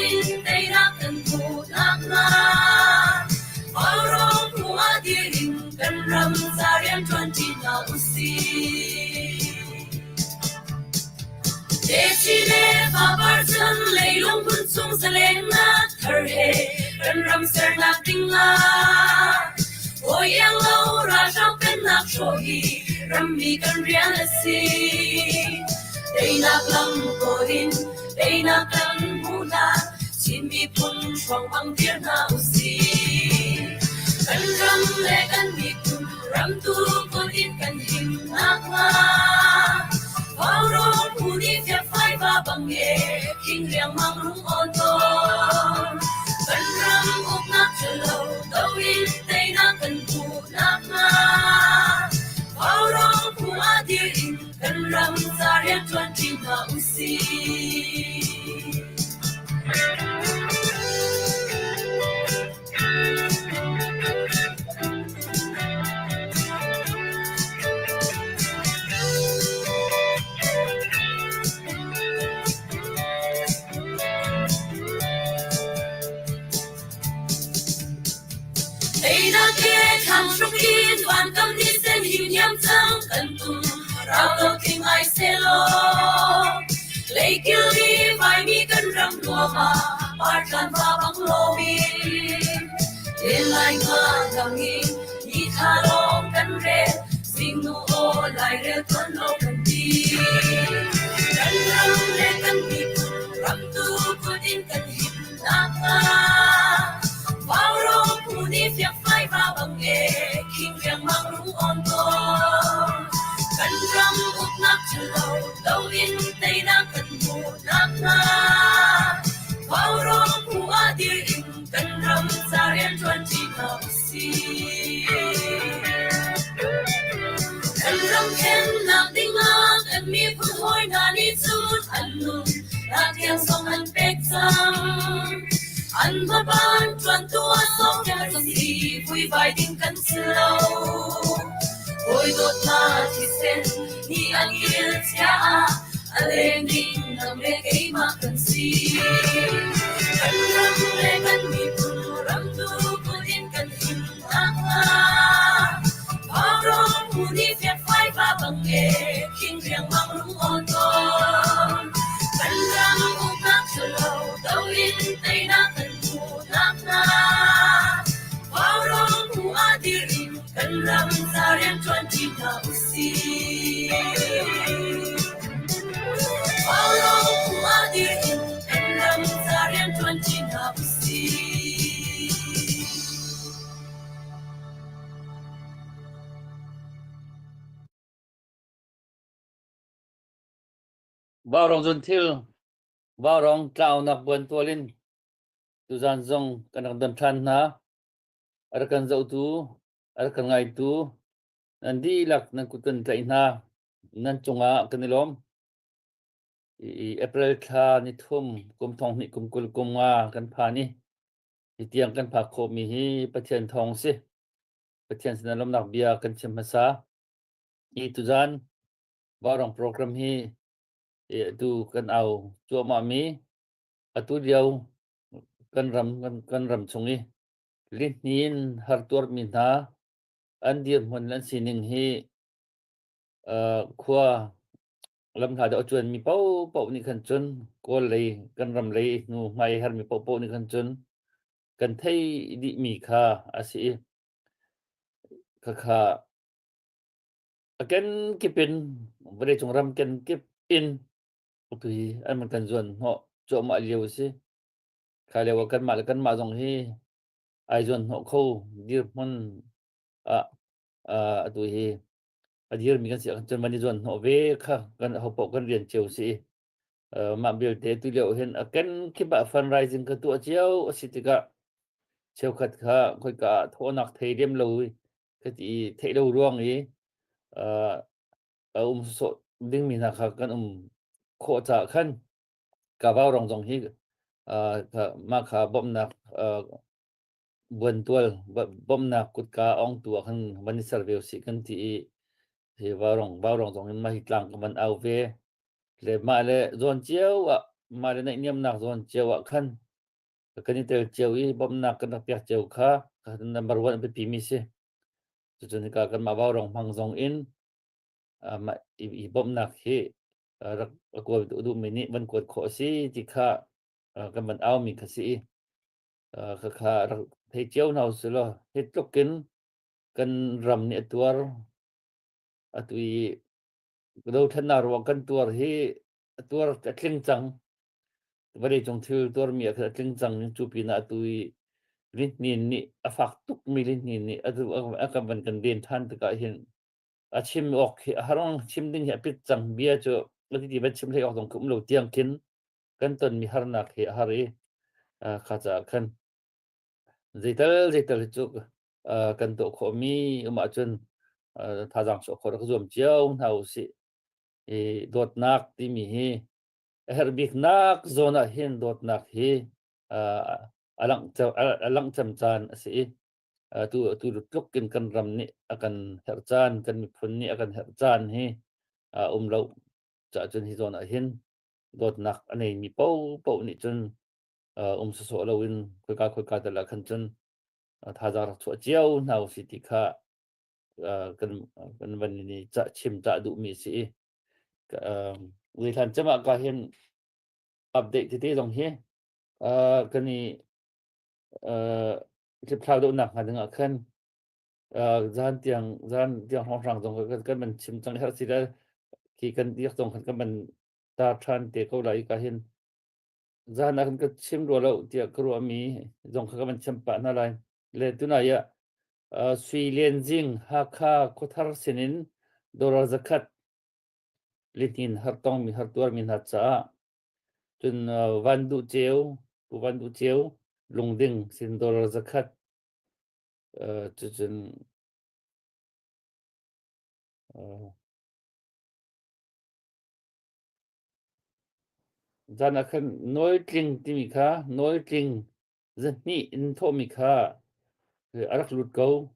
in teinak kan hmuhnak hnga. Vaurawng phu ah dir in kan ram ca rianṭuanṭi hna usih. Techi le fapar cun leilung hmun chung zalengnak thar he kan ram sernak dingah hawi iang lo ralhrang pennak hrawh hi rammi kan rian a si. Teinak lam kawl in teinak kan hmuh hlan Chin miphun hrawng bang dir hna usih. Kan ram le kan miphun ramtu kut in kan him nakhnga Vaurawng phu nih fiakfai va bang e khing riangmang rung awn tawn. Kan ram uknak ṭhalo do in teinak kan hmuh nakhnga Vaurawng phu ah dir in kan ram ca rianṭuanṭi hna usih. Teinak he thlang hruk in vankam ni sen him niam cang kan tum rau lo thing ai selaw leikil i vaimi kan ram nuam ah partlan va bang lomi len lai nga dang in ni thla lawng kan rel zingnu aw lairel ton lo kan ti kan ram le kan miphun ram tu kut in kan him nakhnga Vaurawng phu nih fiakfai va bang e khing riangmang rung awn tawn. Kan ram uknak ṭhalo do in teinak kan hmuh nakhnga Vaurawng phu ah dir in kan ram ca rianṭuanṭi hna usih. Kan ram thlennak dingah kan miphun hawi hna nih cun an nun tiang zong an pek cang. An hmaban ṭuantu ah sawmkel si vuivai ding kan si lo. Hawi dawt hna thisen nih an il chia ah a leng ding nang le keimah kan si. Kan ram le kan miphun ram tu kut in kan him nakhnga Vaurawng phu nih fiakfai va bang e khing riangmang rung awn tawn. Kan ram uknak ṭhalo do in teinak kan hmuh nakhnga Vaurawng phu ah dir in kan ram ca rianṭuanṭi hna usih. Vaurawng phu ah dir in kan ram ca rianṭuanṭi hna usih. Vaurawng zun thil, vaurawng tlaunak buantual in tuzan zong kan rak don ṭhan hna. A rak kan zohtu, a rak kan ngaitu, nan dihlak nan kut kan tlaih hna. Nan cungah kan i lawm. I April thla ni thum kum thong hnih kum 20 kum nga kan phan i hi tiang kan phak khawhmi hi Pathian thawng si. Pathian sinah lawmnak bia kan chim hmasa. Hi tuzan Vaurawng program hi atu kan au cuahmahmi atu lio kan ram kan, kan ram chung i lihnin hartuarmi hna an dirhmun an sining hi uh, khua lamhla deuh a cuanmi paohpaoh nih khan cun Kawl lei kan ram lei hnu hmai hermi paohpaoh nih khan cun kan theih dihmi kha a si i khakha a kenkip in vawleicung ram kenkip in atu hi an man kan zuan hnawh cuahmah lio a si. Kha lio ah kanmah le kanmah zong hi ai zuan hnawh kho dirhmun ah atu hi a dirmi kan si ahcun cun van i zuan hnawh ve kha kan hopaoh kan rian cio si i mah belte tu lio hin a kenkip ah fundraising kha tuah cio a si tikah cheukhat kha khoika ah thawhnak thei lem lo i ka ti i theih lo ruang i a um sawh dingmi hna kha kan um khawh caah khan ka vaurong zong hi mah kha bawmhnak buantual bawmhnak kutka ongtu ah khan van i ser ve usih kan ti i hi vaurong vaurong zong in mah hi tlang ka van au ve le mah le zawn cio ah mah le naihniamnak zawn cio ah khan. Kan i tel cio i bawmhnak kan rak pek cio kha number one a biapimi si. Cucun hika kanmah Vaurawng hmang zong in mah i bawmhnak hi rak a kawl duhmi nih van kuat khawh a si ti kha kan van aumi kha si i khakha rak thei cio hna usih law hi tluk in kan ram nih a tuar atu i dothlennak ruang kan tuar hi a tuar a tling cang. Vawleicung thil tuarmi ah khan a tling cang. Cu pinah atu i lihnin nih a fak tukmi lihnin nih a kan van kan den ṭhan tikah hin a chim awk hi a har chim ding hi a pit cang bia cu a ti van chim hlei awk zong um lo tiang khin kan tonmi harnak hi a har i kha caah khan zeital zeital hi cu kan tuah khawhmi um ahcun thazaang chuah khawh rak zuam cio hna usih. I dawtnak timi hi a herh biknak zawn ah hin dawtnak hi a langh cem caan a si i atu atu tluk in kan ram nih a kan herh caan, kan miphun nih a kan herh caan hi a um lo. Caah cun hi zawn ah hin dawtnak a neimi paohpaoh nih cun um sawsawh loin khoika khoika tal ah khan cun thazaang rak chuah cio hna usih ti kha kan kan van i cah chim cah duhmi a si i zeihlan cem ah ka hin update tete zong hi kan i hliphlau deuhnak hnga ding ah khan zan tiang zan tiang hrawnghrang zong kan kan van chim cang herh si le khi kan diak zong khan kan van tar ṭhan te ko lai ka hin zan ah kan ka chim rua lo tiah ka ruahmi zong kha ka van chim pah hna lai le tunai ah Sui Lian Zing Hakha Khuathar sinin dollar zakhat lihnin hartongmi hartuarmi hna caah cun Van Duh Ceu Pu Van Duh Ceu Lungding sin dollar zakhat cucun Zan ah khan nawltling timi kha nawltling zahnih in thawhmi kha a rak lut ko.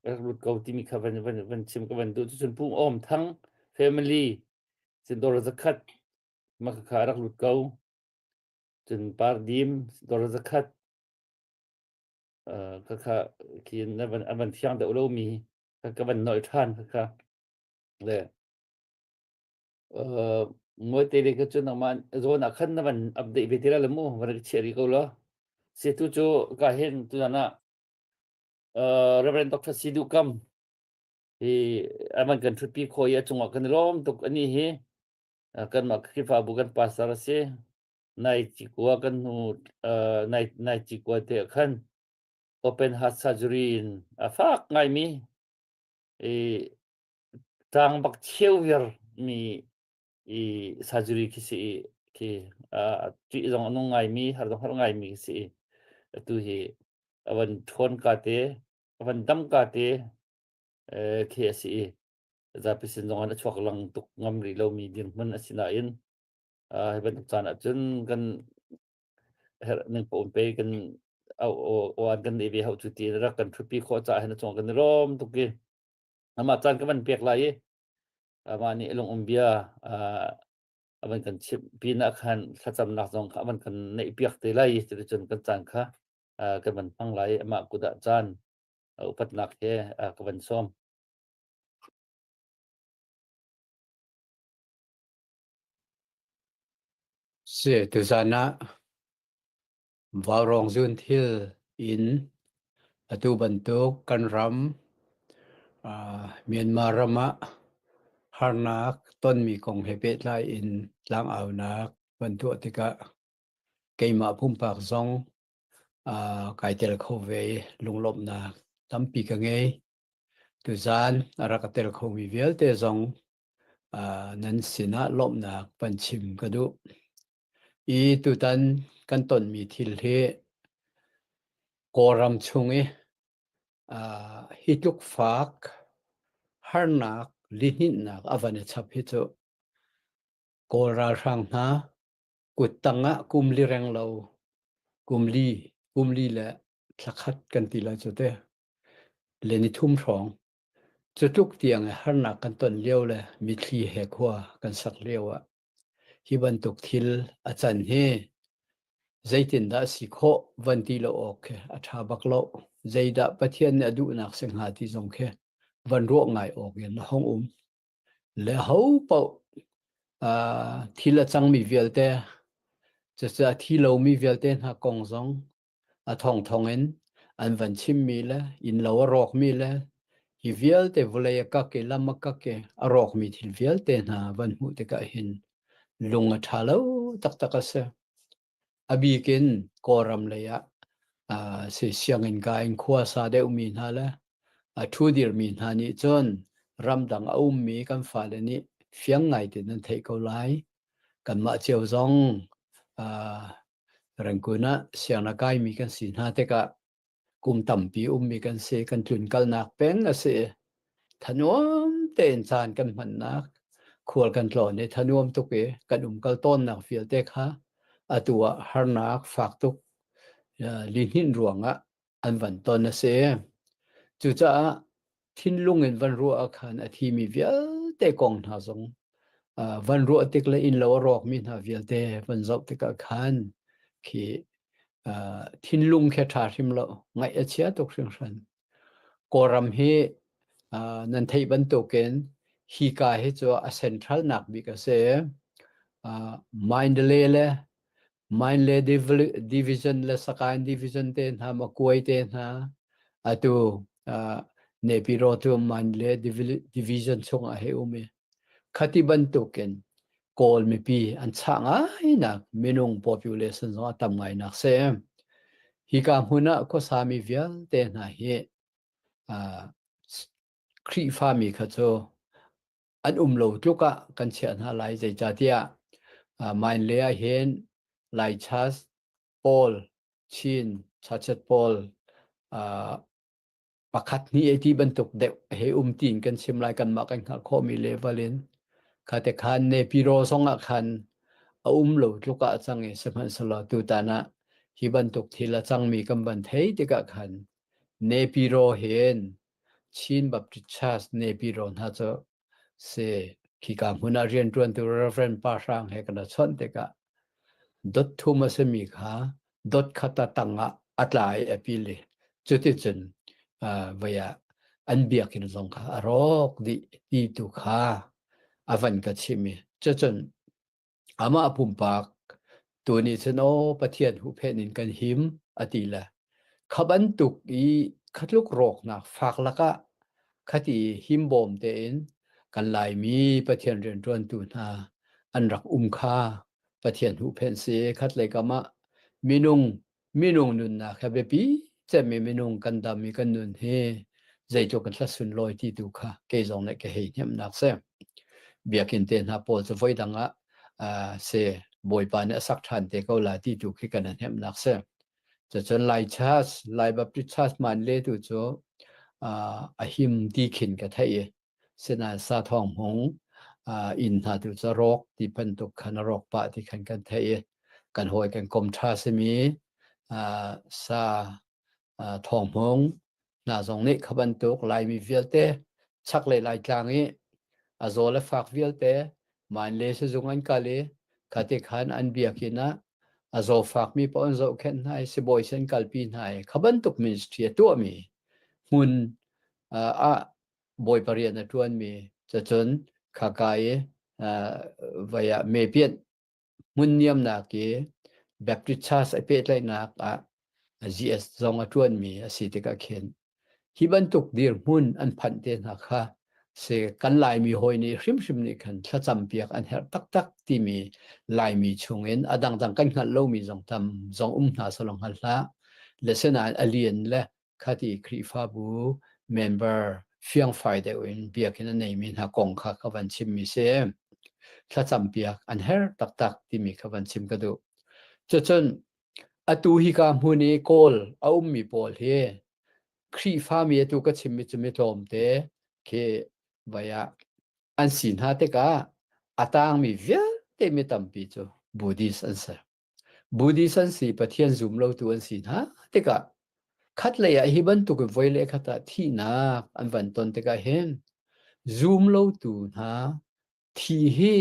A rak lut ko timi kha van, van, van chim ka van duh. Cucun Pu Awm Thang family cun dawr zakhat mah kha a rak lut ko. Cun Par Dim dawr zakhat kha kha khi na van, a van fiang deuh lomi kha ka van nolh ṭhan kha kha. Le Mawite le kha cu nangmah zawn ah khan na van update ve te lai lo mu, van ka chiah rih ko law. Si tu cu ka hin tuzan ah Reverend Dr. Sidu Kam hi a van kan ṭhutpi khawh i a cungah kan i lawm tuk ani hi kanmah Khrihfabu kan pastor a si. Nai cikua kan hnu nai nai cikua te ah khan open heart surgery in a fak ngaimi i Ṭang bak cheu viar mi i surgery khi si i khi ṭih zong a nung ngaimi, har zong har ngaimi khi si i atu hi a van ṭhawn ka te, a van dam ka te khi a si i zapi sin zong ah a chuak lang tuk ngam rih lomi dirhmun a si nain hi bantuk caan ahcun kan herh ning paoh in pei kan aw kan neih ve hau cu ti rak kan ṭhutpi khawh caah hin a cungah kan i lawm tuk i Amah caan ka van pek lai i amah nih lungum bia a van kan chimh pinah khan thlacamnak zong kha a van kan neihpiak te lai i cuticun kan caan kha kan van hmang lai i amah kut ah caan upatnak he ka van sawm. Si, tuzan ah Vaurawng zunthil in atu bantuk kan ram Myanmar ram ah harnak tonmi kong he pehtlai in tlangaunak kan tuah tikah keimah pumpak zong kai tel kho ve i lunglawmhnak tampi ka ngei. Tuzaan a rak ka tel khomi vialte zong nan sinah lawmhnak van chim ka duh. I tutan kan tonmi thil hi Kawlram chung i hi tluk fak harnak lihninhnak a van i chap hi cu Kawl ralhrang hna kuttang ah kum li reng lo kum li kum li le thla khat kan ti lai cu te le ni thum hrawng cu tluk tiang i harnak kan ton lio le mithli he khua kan sak lio ah hi bantuk thil a can hi. Zeitindah a si khawh van ti lo awk khi a ṭha bak lo. Zeidah Pathian nih a duhnak si hnga ti zong khi van ruah ngai awk in a hung um. Le ho paoh thil a cangmi vialte, cucu a thi lomi vialte hna kong zong a thongthong in an van chimmi le innlo a rawkmi le hi vialte vawlei a kak i lam a kak i a rawkmi thil vialte hna van hmuh tikah hin lung a ṭha lo taktak a si. A bik in Kawlram lei ah si sianginn ka in khua sa deuhmi hna le a ṭhu dirmi hna nih cun ramdang a ummi kan fale nih fiang ngai tein an theih ko lai. Kanmah cio zong Rangoon ah sianginn a kaimi kan si hna tikah kum tampi ummi kan si. Kan tlunkalnak peng a si. Thanuam tein caan kan hmannak, khual kan tlawn i thanuam tuk i kan umkal tawnnak vialte kha atu ah harnak fak tuk lihninh ruangah an van ton a si. Cucaah thinlung in van ruah ah khan a thimi vialte kong hna zong van ruah tik le innlo a rawkmi hna vialte van zoh tikah khan khi thinlung khi a ṭha hrim lo, ngaih a chia tuk hringhran. Kawlram hi nan theih bantukin hika hi cu a central nak bik a si. Mandalay le Mandalay Division le Sagaing Division te hna, Makuai te hna, atu Naypyidaw cu Mandalay Division chungah hei um i khati bantukin Kawl mipi an chah ngainak minung population zong a tam ngainak si. Hika hmun ah khuasami vialte hna hi Khrihfami kha cu an um lo tluk ah kan chiah hna lai zeicahtiah Mandalay ah hin Lai Church pawl Chin Churches pawl pakhat hnih ei ti bantuk deuh he um tiin kan chim lai kanmah kan hngalh khawhmi level in kha te khan Naypyidaw zong ah khan a um lo tluk ah a cang i sihmanhsehlaw tutan ah hi bantuk thil a cangmi kan van thei tikah khan Naypyidaw hin Chin Baptist Church Naypyidaw hna cu si khika hmun ah rianṭuantu Reverend Pa Hrang he kan ra chawnh tikah dot thum a simi kha dot khat a tang ah a tla i a pil i cuticun voi ah an biakinn zong kha a rawk dih ti tu kha a van ka chim i cucun amah pumpak tu nih cun aw Pathian huhphenh in kan him a ti le kha bantuk i khatluk rawknak fak lakah khati himbawm tein kan Laimi Pathian rianṭuantu hna an rak um kha Pathian huhphenh si khat lei kam ah minung minung nunnak he biapi cemmi minung kan dam i kan nun hi zeitluk in hla sunlawi ti tu kha kei zong nih ka hei hnemhnak si. Biakinn te hna pawl cu voi dang ah se Bawipa nih a sak ṭhan te ko la ti tu khi kan hnemhnak si. Cucun Lai Church, Lai Baptist Church man le tu cu a him ti khin ka theih i Sinain sa thawng hmung inn hna tu cu rawk ti bantuk khan a rawk pah ti khan kan theih i kan hawi kan kom ṭha simi sa thawng hmung hna zong nih kha bantuk Laimi vialte chaklei Laitlang i a zaw le fak vialte Mandalay sizung an kal i khati khan an biakinn ah a zawfakmi paoh an zohkhenh hna i sibawi sin kalpi hna i kha bantuk ministry a tuahmi hmun ah Bawipa rian a ṭuanmi cacun khaka i vai ah mepiat hmun niamnak i Baptist Church a pehtlaihnak ah GS zong a ṭuanmi a si tikah khin hi bantuk dirhmun an phanh te hna kha si kan Laimi hawi nih hrimhrim nih khan thlacam piak an herh taktak timi Laimi chungin a dangdang kan hngalh lomi zong tam zong um hna salong hngal hlah le sinain a lian le khati Khrihfabu member fiangfai deuh in biakinn a neimi hna kong kha ka van chimmi si. Thlacam piak an herh taktak timi kha van chim ka duh. Cucun atu hika hmun i Kawl a ummi pawl hi Khrihfami atu ka chimmi cu mi tlawmte khi vai ah an si hna tikah a tangmi vialte mi tampi cu Buddhist an si. Buddhist an si, Pathian zum lotu an si hna tikah khatlei ah hi bantuk in voi le khat ah thihnak an van ton tikah hin zum lotu hna thi hi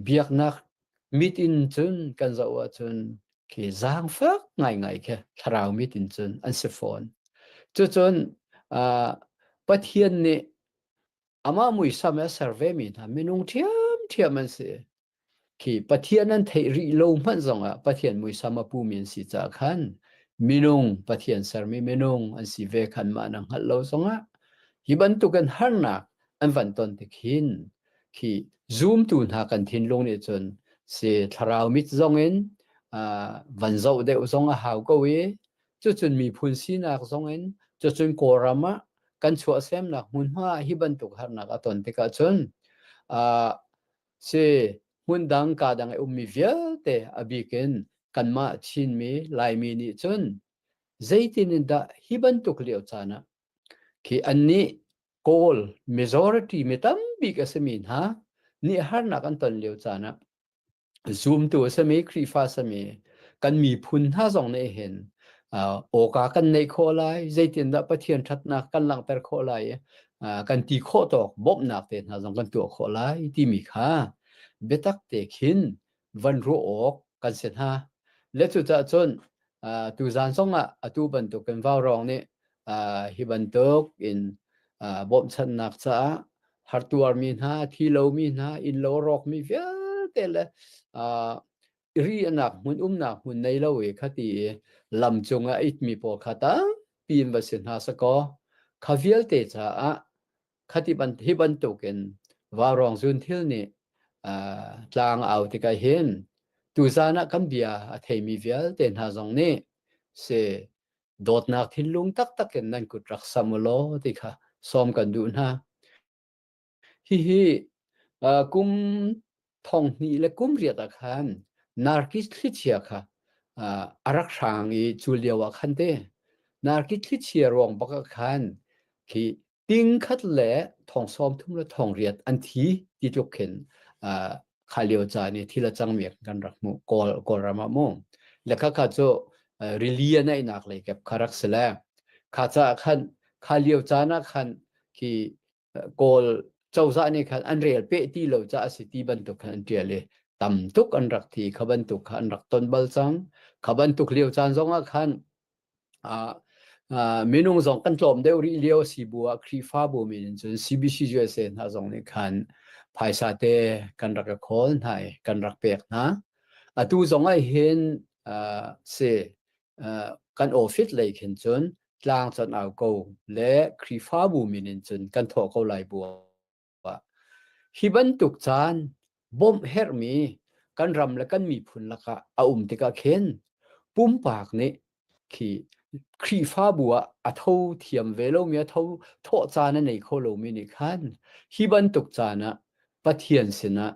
biaknak mit in cun kan zoh ahcun. Khi zaangfak ngaingai khi thlarau mit in cun an si fawn. Cucun uh, Pathian nih amah muisam a ser ve mi hna minung ṭhiamṭhiam an si. Khi Pathian an theih rih lo hmanh zongah Pathian muisam a pumi an si caah khan minung Pathian sermi minung an si ve khan mah na hngalh lo zongah hi bantukin harnak an van ton tik hin khi zumtu hna kan thinlung nih cun si thlarau mit zong in van zoh deuh zong a hau ko i cucun miphun sinak zong in cucun Kawlram ah kan chuahsemnak hmunhma ah hi bantuk harnak a ton tikah cun si hmundang ka dang i ummi vialte a bik in kanmah Chinmi Laimi nih cun zeitin in dah hi bantuk lio caan ah khi annih Kawl majority mi tambik a simi hna nih harnak an ton lio caan ah zumtu a simi Khrihfa a simi kan miphun hna zong nih hin awka kan neih khawh lai zeitindah Pathian ṭhatnak kan langhter khawh lai i kan ti khawh tawk bawmhnak te hna zong kan tuah khawh lai timi kha biatak te khin van ruah awk kan si hna. Le cucaah cun tuzaan zongah atu bantukin vaurawng nih hi bantuk in bawmhchanhnak caah hartuarmi hna, thi lomi hna, innlo rawkmi vialte le riahnak hmun umnak hmun nei lo i khati i lam cungah itmi pawl kha tampi in va si hna sakaw kha vialte caah khati ban hi bantukin vaurawng zun thil nih tlang au tikah hin tuzaan ah kan bia a theimi vialte hna zong nih si dawtnak thinlung taktak in nan kut rak sam u law ti kha sawm kan duh hna. Hihi kum thong hnih le kum riat ah khan Narkis thlichia kha a rak hrang i cu lio ah khan te Narkis thlichia ruang bak ah khan khi ting khat le thong sawm thum le thong riat an thi ti tluk khin kha lio caan i thil a cangmi kan rak hmuh kawl kawlram ah mu le kha kha cu rili a naihnak lei kep kha rak si le kha caah khan kha lio caan ah khan khi kawl cozah nih khan an rel peh ti lo caah si ti bantuk khan an ṭial i tam tuk an rak thi kha bantuk kha an rak ton bal cang kha bantuk lio caan zong ah khan Minung zong kan tlawm deuh rih lio si bu ah Khrihfabu min in cun CBC USA hna zong nih khan phaisa te kan rak i khawl hna i kan rak pek hna. Atu zong ah hin si kan office lei khin cun tlang con au ko le Khrihfabu min in cun kan thawh ko lai bu Hi bantuk caan bawmh herhmi kan ram le kan miphun lakah a um tikah khin pumpak nih khi Khrihfabu ah a tho thiam ve lomi a tho thawh caan a nei kho lomi nih khan hi bantuk caan ah Pathian sinah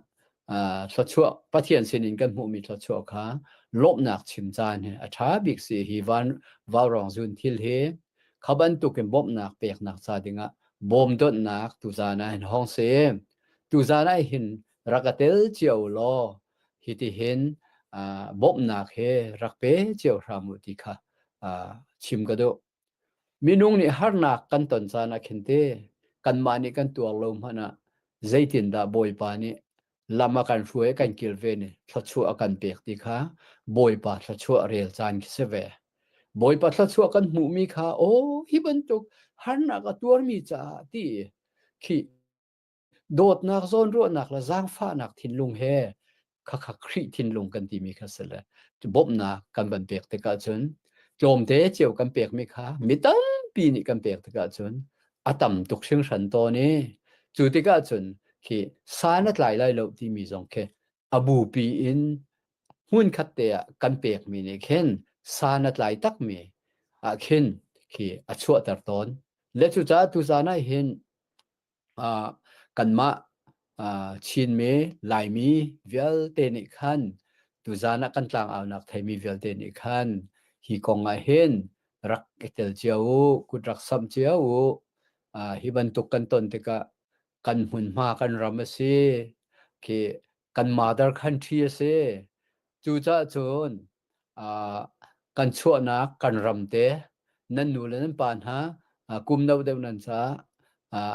thluachuah Pathian sinin kan hmuhmi thluachuah kha lawmhnak chim caan hi a ṭha bik si hi van vaurawng zun thil hi kha bantukin bawmhnak peknak ca dingah bawmdonhnak tuzaan ah hin hong si. Tuzaan ah hin rak a tel cio law hitihin bawmhnak he rak pe cio hram u ti kha chim ka duh. Minung nih harnak kan ton caan ah khin te kanmah nih kan tuar lo hmanh ah zeitindah Bawipa nih lam a kan hruai kan kilven i thluachuah a kan pek ti kha Bawipa thluachuah rel caan khi si ve. Bawipa thluachuah kan hmuhmi kha aw hi bantuk harnak a tuarmi caah ti khi dawtnak zawnruahnak le zaangfahnak thinlung he khakha Khrih thinlung kan timi kha si le bawmhnak kan van pek tikah cun tlawmte cio kan pekmi kha mi tampi nih kan pek tikah cun a tam tuk hringhran tawn i cu tikah cun khi san a tlai lai lo timi zong khi a bupi in hmunkhat te ah kan pekmi nih khin san a tlai takmi ah khin khi a chuahter tawn. Le cucaah tuzaan ah hin kanmah Chinmi, Laimi vialte nih khan tuzaan ah kan tlangaunak theimi vialte nih khan hi kong ah hin rak i tel cio u, kut rak samh cio u. Hi bantuk kan ton tikah kan hmunhma kan ram a si. Khi kan mother country a si. Cucaah cun kan chuahnak kan ram te nan nu le nan pa hna kum no deuh nan caah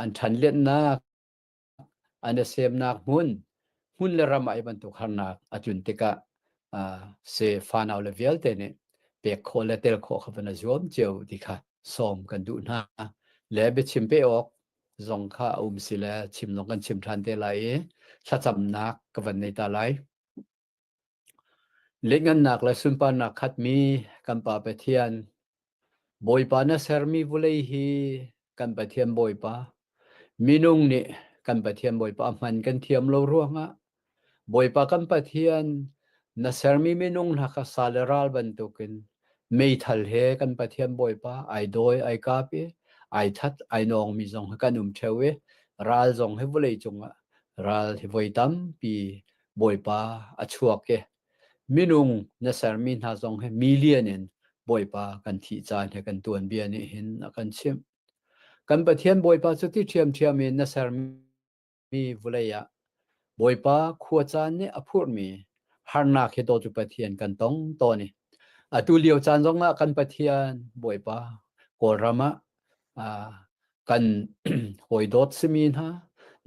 an ṭhan lianhnak an i semnak hmun hmun le ram ah hi bantuk harnak a tlun tikah. Se fanau le vialte nih pek khawh le tel khawh kha van a zuam cio ti kha sawm kan duh hna. Le biachim pe awk zong kha a um si le chim zong kan chim ṭhan te lai i thlacamnak ka van nei ta lai. Lianhngannak le sunparnak khatmi kan Pa Pathian, Bawipa na sermi vulei hi kan Pathian Bawipa, minung nih kan Pathian Bawipa a hman kan thiam lo ruangah Bawipa kan Pathian na sermi minung hna kha sa le ral bantukin meithal he kan Pathian Bawipa ai dawi ai kap i ai that ai nawngmi zong hi kan um ṭheo i ral zong hi vawlei cungah ral hi voi tampi Bawipa a chuak i minung na sermi hna zong hi million in Bawipa kan thih caan he kan tuanbia nih hin a kan chimh. Kan Pathian Bawipa cu ti ṭhiamṭhiam in na sermi vulei ah Bawipa khua caan nih a phurhmi harnak hi dawtu Pathian kan tong tawn i atu lio caan zongah kan Pathian Bawipa Kawlram ah kan hawidawt simi hna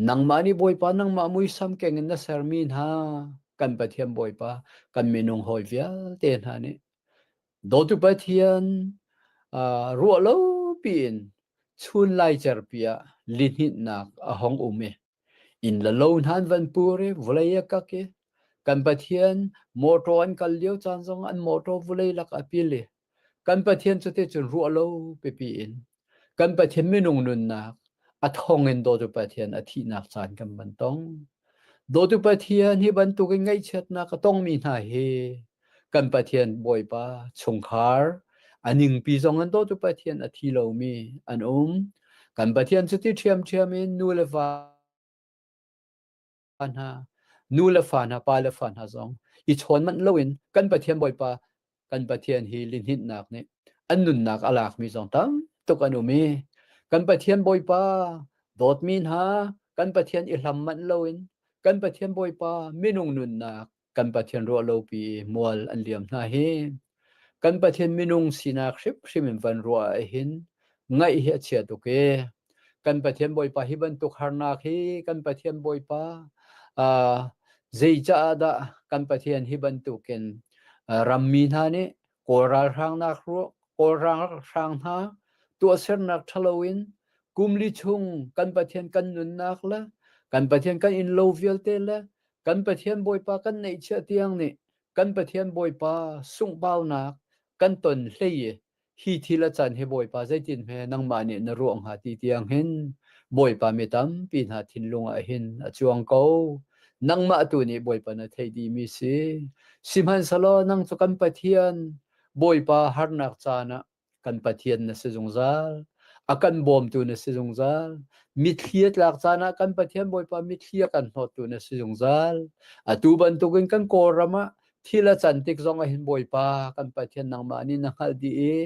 nangmah nih Bawipa nangmah muisam keng in na sermi hna kan Pathian Bawipa kan minung hawi vialte hna nih dawtu Pathian ruah lo piin chun laicer pi ah lihninhnak a hong um i inn le lo hna an van pur i vawlei a kak i kan Pathian mawṭaw an kal lio caan zong an mawṭaw vawlei lak a pil i Kan Pathian cuti cun ruah lo pipi in kan Pathian minung nunnak a thong in dawtu Pathian a thihnak caan kan van tong. Dawtu Pathian hi bantukin ngaihchiatnak a tongmi hna hi kan Pathian Bawipa chungkhar a ningpi zong an dawtu Pathian a thi lomi an um. Kan Pathian cuti ṭhiamṭhiam in nu le va hna, nu le fa hna, pa le fa hna zong i chawn manh loin kan Pathian Bawipa kan Pathian hi lihninhnak nih an nunnak a lakmi zong tam tuk an um i kan Pathian Bawipa dawtmi hna kan Pathian i hlam manh loin kan Pathian Bawipa minung nunnak kan Pathian ruah lopi mual an liam hna hi kan Pathian minung sinak hrimhrim in van ruah ah hin ngaih hi a chia tuk e. Kan Pathian Bawipa hi bantuk harnak hi kan Pathian Bawipa zei caah dah kan Pathian hi bantukin rammi hna nih Kawl ralhrang nak Kawl ralhrang hna tuahsernak ṭhalo in kum li chung kan Pathian kan nunnak le kan Pathian kan innlo vialte le kan Pathian Bawipa kan neihchiah tiang nih kan Pathian Bawipa sunghbaunak kan ton hlei i hi thil a can hi Bawipa zeitin hme nangmah nih na ruah hnga ti tiang hin Bawipa mi tampi hna thinlung ah hin a cuang ko. Nangmah tu nih Bawipa na theih dihmi si. Sihmanhsehlaw nang cu kan Pathian Bawipa harnak caan ah kan Pathian na si zungzal. A kan bawmtu na si zungzal. Mitthli a tlak caan ah kan Pathian Bawipa mitthli a kan hnawttu na si zungzal. Atu bantukin kan Kawlram ah thil a can tik zong ah hin Bawipa kan Pathian nangmah nih na hngalh dih i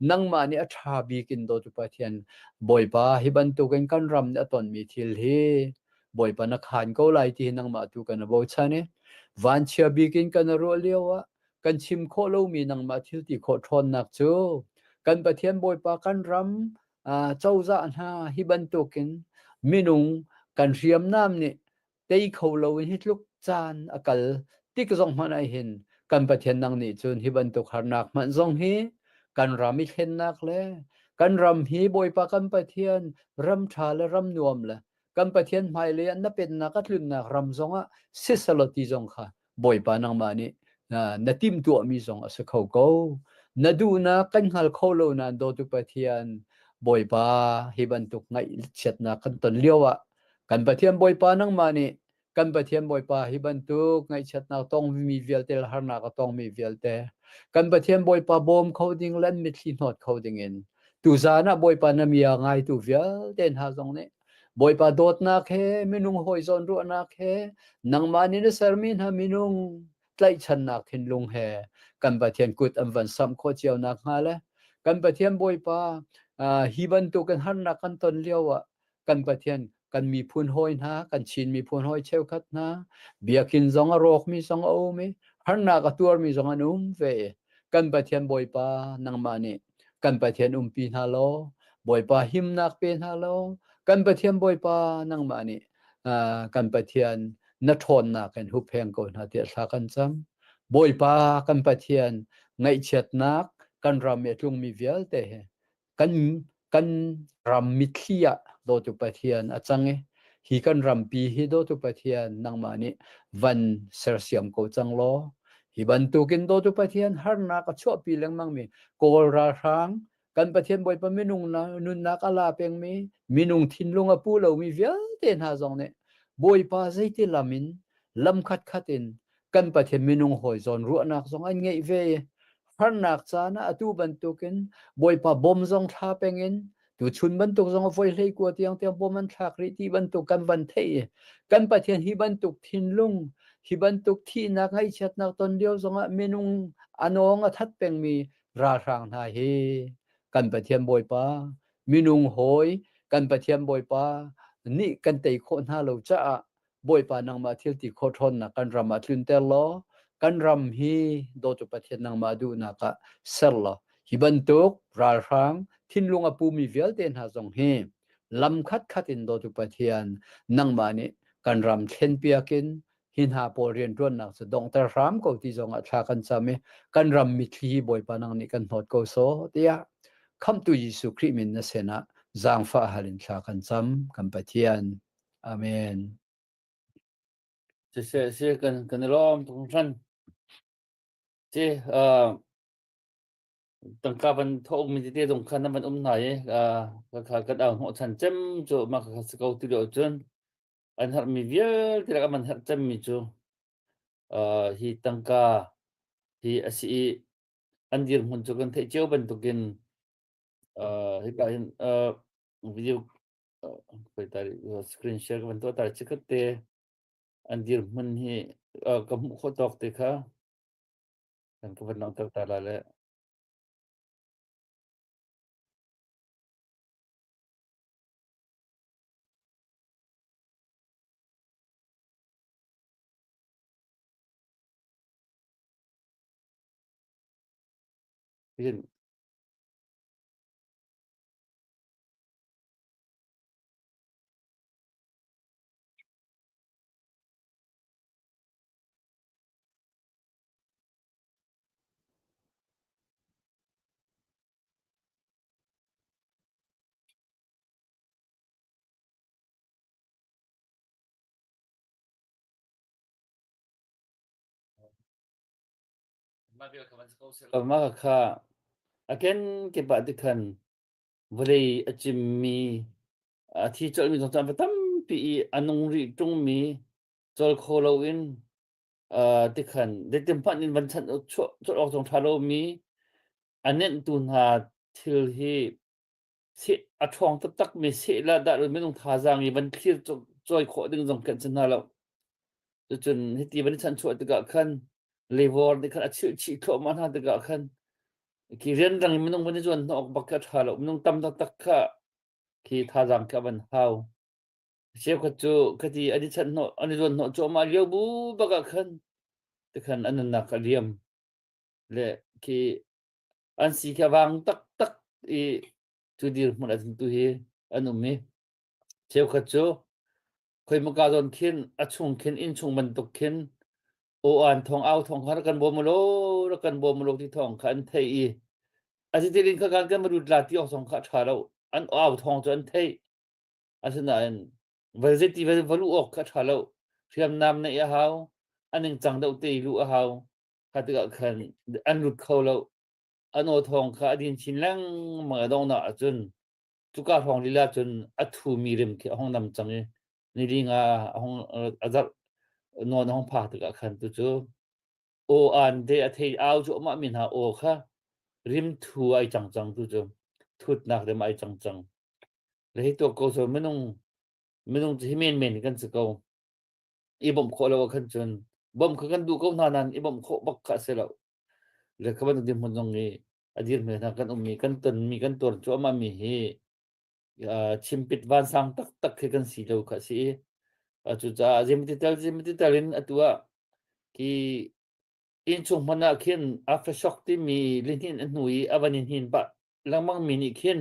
nangmah nih a ṭha bik in dawtu Pathian Bawipa hi bantukin kan ram nih a tonmi thil hi Bawipa na khaan ko lai ti hi nangmah tu kan i bochan i vanchia bik in kan i ruah lio ah kan chim khawh lomi nangmah thil ti khawh ṭhawnnak cu kan Pathian Bawipa kan ram cozah hna hi bantukin minung kan hriamnam nih tei kho loin hi tluk caan a kal tik zong hmanh ah hin kan Pathian nang nih cun hi bantuk harnak hmanh zong hi kan ram i thlennak le kan ram hi Bawipa kan Pathian ram ṭha le ram nuam le kan Pathian hmailei ah na pennak a tlunnak ram zongah siselaw ti zong kha Bawipa nangmah nih na timhtuahmi zong a si kho ko. Na duhnak kan hngal kho lo nain dawtu Pathian Bawipa hi bantuk ngaihchiatnak kan ton lio ah kan Pathian Bawipa nangmah nih kan Pathian Bawipa hi bantuk ngaihchiatnak tongmi vialte le harnak a tongmi vialte kan Pathian Bawipa bawm kho ding le an mitthli hnawt kho ding in tuzaan ah Bawipa na mi a ngaitu vialte hna zong nih Bawipa dawtnak he minung hawi zawn ruahnak he nangmah nih na sermi hna minung tlaihchannak thinlung he kan Pathian kut an van samh khawh cio nak hnga le kan Pathian Bawipa hi bantukin harnak kan ton lio ah kan Pathian kan miphun hawi hna kan Chin miphun hawi cheukhat hna biakinn zong a rawkmi zong a um i harnak a tuarmi zong an um ve i kan Pathian Bawipa nangmah nih kan Pathian umpi hna law Bawipa himnak pe hna law kan Pathian Bawipa nangmah nih kan Pathian na ṭhawnnak in huppheng ko hna tiah thla kan cam. Bawipa kan Pathian ngaihchiatnak kan ram i a tlungmi vialte he kan kan ram mitthli ah dawtu Pathian a cang i hi kan rampi hi dawtu Pathian nangmah nih van sersiam ko cang law hi bantukin dawtu Pathian harnak a chuahpi lengmangmi Kawl ralhrang kan Pathian Bawipa minung nunnak a la pengmi minung thinlung a pu lomi vialte hna zong nih Bawipa zeiti lam in lam khatkhat in kan Pathian minung hawi zawn ruahnak zong an ngeih ve i harnak caan ah atu bantukin Bawipa bom zong thla peng in tuchun bantuk zong a voi hlei kua tiang tiang bom an thlak rih ti bantuk kan van theih i kan Pathian hi bantuk thinlung hi bantuk thihnak ngaihchiatnak ton lio zongah minung a nawng a that pengmi ralhrang hna hi kan Pathian Bawipa minung hawi kan Pathian Bawipa nih kan tei khawh hna lo caah Bawipa nangmah thil ti khawh ṭhawnnak kan ram ah tlunter law kan ram hi dawtu Pathian nangmah duhnak ah ser law hi bantuk ralhrang thinlung a pumi vialte hna zong hi lam khatkhat in dawtu Pathian nangmah nih kan ram thlenpiak in hi hna pawl rianṭuannak cu donghter hram ko ti zong ah thla kan cam i kan ram mitthli hi Bawipa nang nih kan hnawt ko sawh tiah Khamhtu Jesuh Khrih min na sinah zaangfah hal in thla kan cam kan Pathian. Amen. Siseh si kan kan i lawm tuk hringhran. Si uh, tangka van thawk mi tete zong khan nan van um hna i uh, ka kha kan au hnawh chan cem cu mah kha si ko ti lio cun an herh mi vialte lak an herh cem mi cu uh, hi tangka hi a si i an dirhmun cu kan theih cio bantukin uh, hika hin uh, video Screen share ka van tuah ta chikkhat te an dirhmun hi ka hmuh khawh tawk te kha kan ka van langhter ta la le. Hin Mah kha a kenkip ah tikhan vawlei a cimmi a thi colhmi zong cu an va tampi i a nung rih ṭungmi cawl kho loin uh, tikhan zeitin hmanh in van chanh chuah colh awk zong ṭha lomi a nenhtu hna thil hi seh a ṭhawng taktakmi seh lah dah minung thazaang i van thlir cawi khawh ding zong kan si hna lo. Cucun hiti van i chanchuah tikah khan leivawr nih khan a chilh chih thluahmah hna tikah khan khi rianrang in minung van i zuan hnawh awk bak khi a ṭha lo. Minung tam taktak kha khi thazaang khi a van hau. Cheukhat cu khati an i chanh hnawh an i zuan hnawh cuahmah lio bu bak ah khan tikhan an nunnak a liam. Le khi an si khi a vang taktak i cu dirhmun ah cun tu hi an um i cheukhat cu khoimaka zawn khin a chung khin inn chung bantuk khin aw-an thawng au thawng kha rak kan bawm ulaw rak kan bawm ulaw ti thawng kha an theih i a si tilin kha kan kan va lut la ti awk zong kha a ṭha lo an au thawng cu an theih asinain va zeiti va va luh awk kha a ṭha lo hriamnam neih a hau a ningcang deuh te i luh a hau kha tikah khan an lut kho lo an aw thawng kha a din chin lengmang a donghnak ahcun cuka hrawng lila cun a thumi rim khi a hung nam cang i nili nga a hung a zarh nawn a hung phak tikah khan tu cu aw an te a thei au cu amah mi hna aw kha rim thu ai cang cang tu cu thutnak rim ai cang cang le hi tuak ko so minung minung cu hi men men kan si ko i bawmh khawh lo ah khan cun bawmh kha kan duh ko hna nain i bawmh khawh bak kha a si lo le kha bantuk dirhmun zong i a dirhmun hna kan ummi kan tonmi kan tuar cuahmah mi hi chimpit vansang taktak khi kan si lo kha a si i cucaah zeimati tal zeimati tal in atu ah khi innchung hmanh ah khin aftershock timi lihnin a hnu i a van in hnin pah lengmang mi nih khin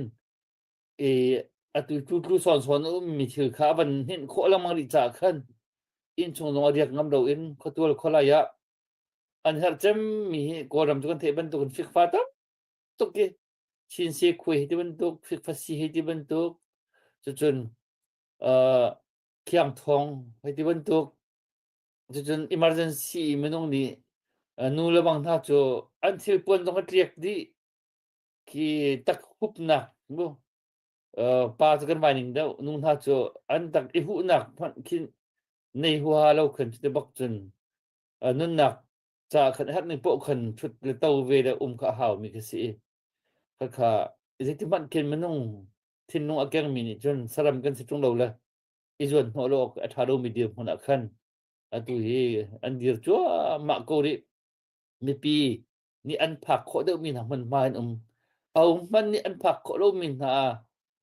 i atu tlu sawn sawn a ummi thil kha a van hninh khawh lengmang rih caah khan innchung zong a riak ngam lo in khuatual khualai ah. An herh cemmi hi Kawlram cu kan theih bantukin fikfa tam tuk i Chinse khuai hei ti bantuk, fikfa si hei ti bantuk, cucun khiangthong hei ti bantuk, cucun emergency minung nih nu le bang hna cu an thil puan zong a tliak dih khi tak hupnak mu pa cu kan vai ning deuh nu hna cu an tak i huhnak hmanh khin nei huaha lo khan cuti bak cun nunnak ca khan herh ning poh khan thut le to ve le um kha a hau mi khi si i khakha zeiti hmanh khin minung thinlung a kengmi nih cun saram kan si ṭung lo le i zuan hnawh lo awk a ṭha lomi dirhmun ah khan atu hi an dir cuahmah ko rih. Mipi nih an phak khawh deuhmi hna hmunhma in um ahohmanh nih an phak khawh lomi hna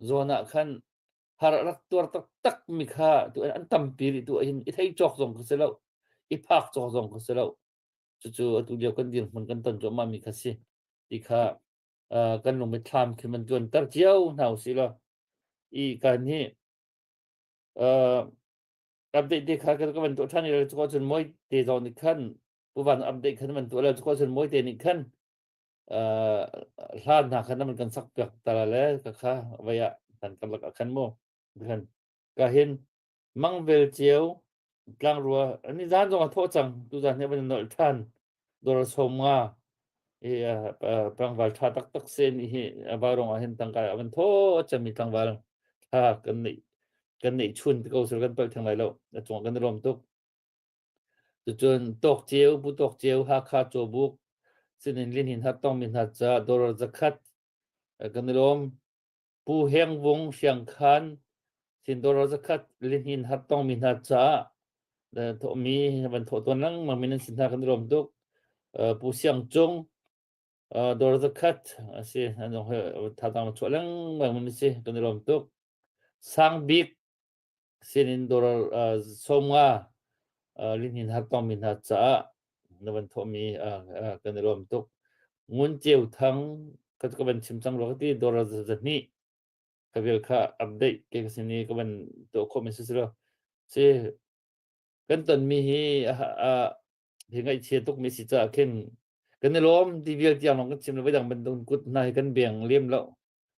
zawn ah khan har a rak tuar taktak mi kha tu an tampi rih tu hin i thei cawk zong ka si lo i phak cawk zong ka si lo. Cucu atu lio kan dirhmun kan ton cuahmah mi kha si ti kha kan lungmithlam khi man tuanter cio hna usih law i kan hi update te kha ka van tuah ṭhan i cu cun moi te zong nih khan pu van update khan van tuah lo cu cun moi te nih khan hla hna khan man kan sak piak ta le ka kha vai ah kan karlak ah khan mu khan ka hin mangvel ceu tlangrua ani zan zong a thawh cang tu zan he van nolh ṭhan dor som nga i tlangval ṭha taktak sen hi varong ah hin tangka a van thaw cami tlangval ṭha kan neih chun ko sel kan palh theng lai lo a cung kan i lawm tuk. Cucun tawk ceu pu tawk ceu Hakha Cawbuk sinin lihnin har tongmi hna ca dollar 100 kan i lawm. Pu Heng Vung Hriangkhan sin dollar 100 lihnin har tongmi hna caah thawhmi van thawh tawn lengmang mi nan si hna kan i lawm tuk. Pu Siang Cung dollar 100 a si thazaang chuah lengmang mi si kan i lawm tuk. Sang Bik sinin dollar 50 lihnin har tongmi hna caah na van thawhmi kan i lawm tuk. Ngun Ceu Thang ka van chim cang rua ka ti dollar 200 ka vial kha update ke ka sin i ka van tuah khawh mi si si lo. Si kan tonmi hi hi ngaihchia tuk mi si caah khin kan i lawm ti vial tiang lawng kan chim lo voidang bantuk kut hna hi kan beng lem lo.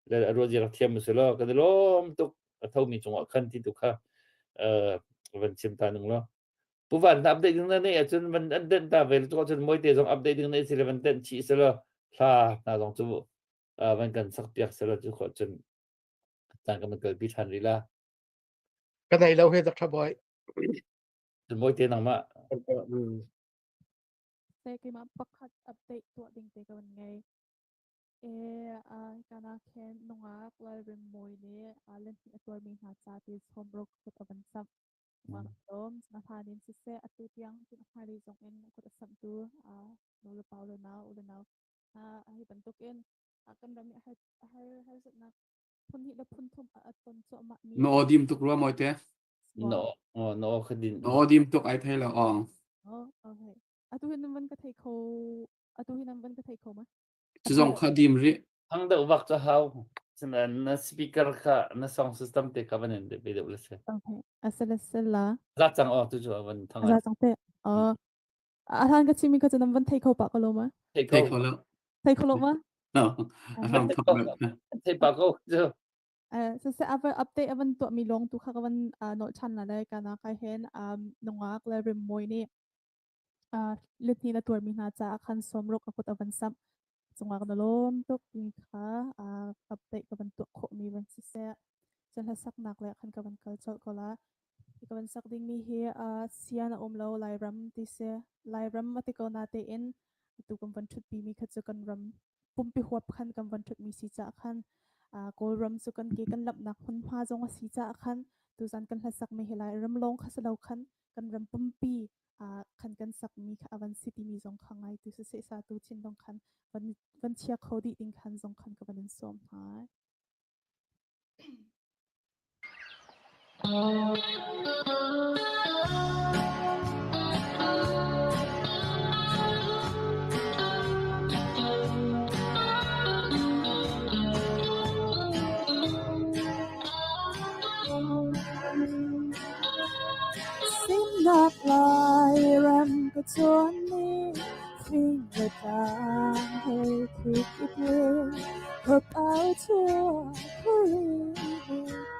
Le a ruah rak thiam si lo kan i lawm tuk a thomi cungah khan ti tu kha van chim ta ning lo. Pu Van na update ding na nei ahcun van an tenh ta ve cu ahcun moi te zong update ding nei si le van tenh chih si lo hla hna zong cu van kan sak piak si lo cu khawh cun caan kan kalpi ṭhan rih la. Ka nei lo he Dr. Boy. Cun moi te nangmah. Se keimah pakhat update tuah ding te ka van ngei. E kana khen nungak Lalrinmawi nih lenhnih a tuarmi hna ca ti sawmruk kut a van samh. Lawm na hlan in siseh atu tiang cun a hmailei zong in kut a samhtu nu le pa le nau u le nau hi bantukin kan ram i a har harsatnak phun hnih le phun thum a ton cuahmah mi Na aw dim tuk rua mawite. No, no ka din. Na aw dim tuk ai thei lo aw. Oh, okay. Atu hin nan van ka thei kho atu hin nan van ka thei kho ma? Cu zong kha dim rih. Thang deuh vak cu hau. Sinain na speaker kha na sound system te kha van in pe deuh le si. Okay. Asala sala. Za cang aw tu cu van thang. Za cang te. Oh. A hlan ka chimi kha cu nan van thei kho pa ko lo ma? Thei kho. Thei kho lo. Thei kho lo ma? No. A hram thok lo. Thei pa ko cu. Siseh a van update a van tuahmi lawng tu kha ka van nolh ṭhan la le kana kai hen nungak le rimmawi nih Lihnin a tuarmi hna caah khan sawmruk a kut a van samh. Cungah na lawm tuk mi kha update ka van tuah khawhmi van siseh. Cun hlasaknak le khan ka van kal colh ko la. Hi ka van sak dingmi hi sian a um lo Lairam ti si. Lairam a ti ko natein atu kan van ṭhutpimi kha cu kan ram pumpi huap khan kan van ṭhutmi si caah khan Kawlram cu kan ke kan lamhnak hmunhma zong a si caah khan tuzan kan hlasakmi hi Lairam lawng kha si lo khan kan ram pumpi khan kan sakmi kha a van si timi zong kha ngai tu siseh satu thinlung khan van van chia kho dih ding khan zong khan ka van in sawm hna. Sinnak Lairam ka chuan ni. Fing le tlang hei thik i ple, Khop au chuak khuari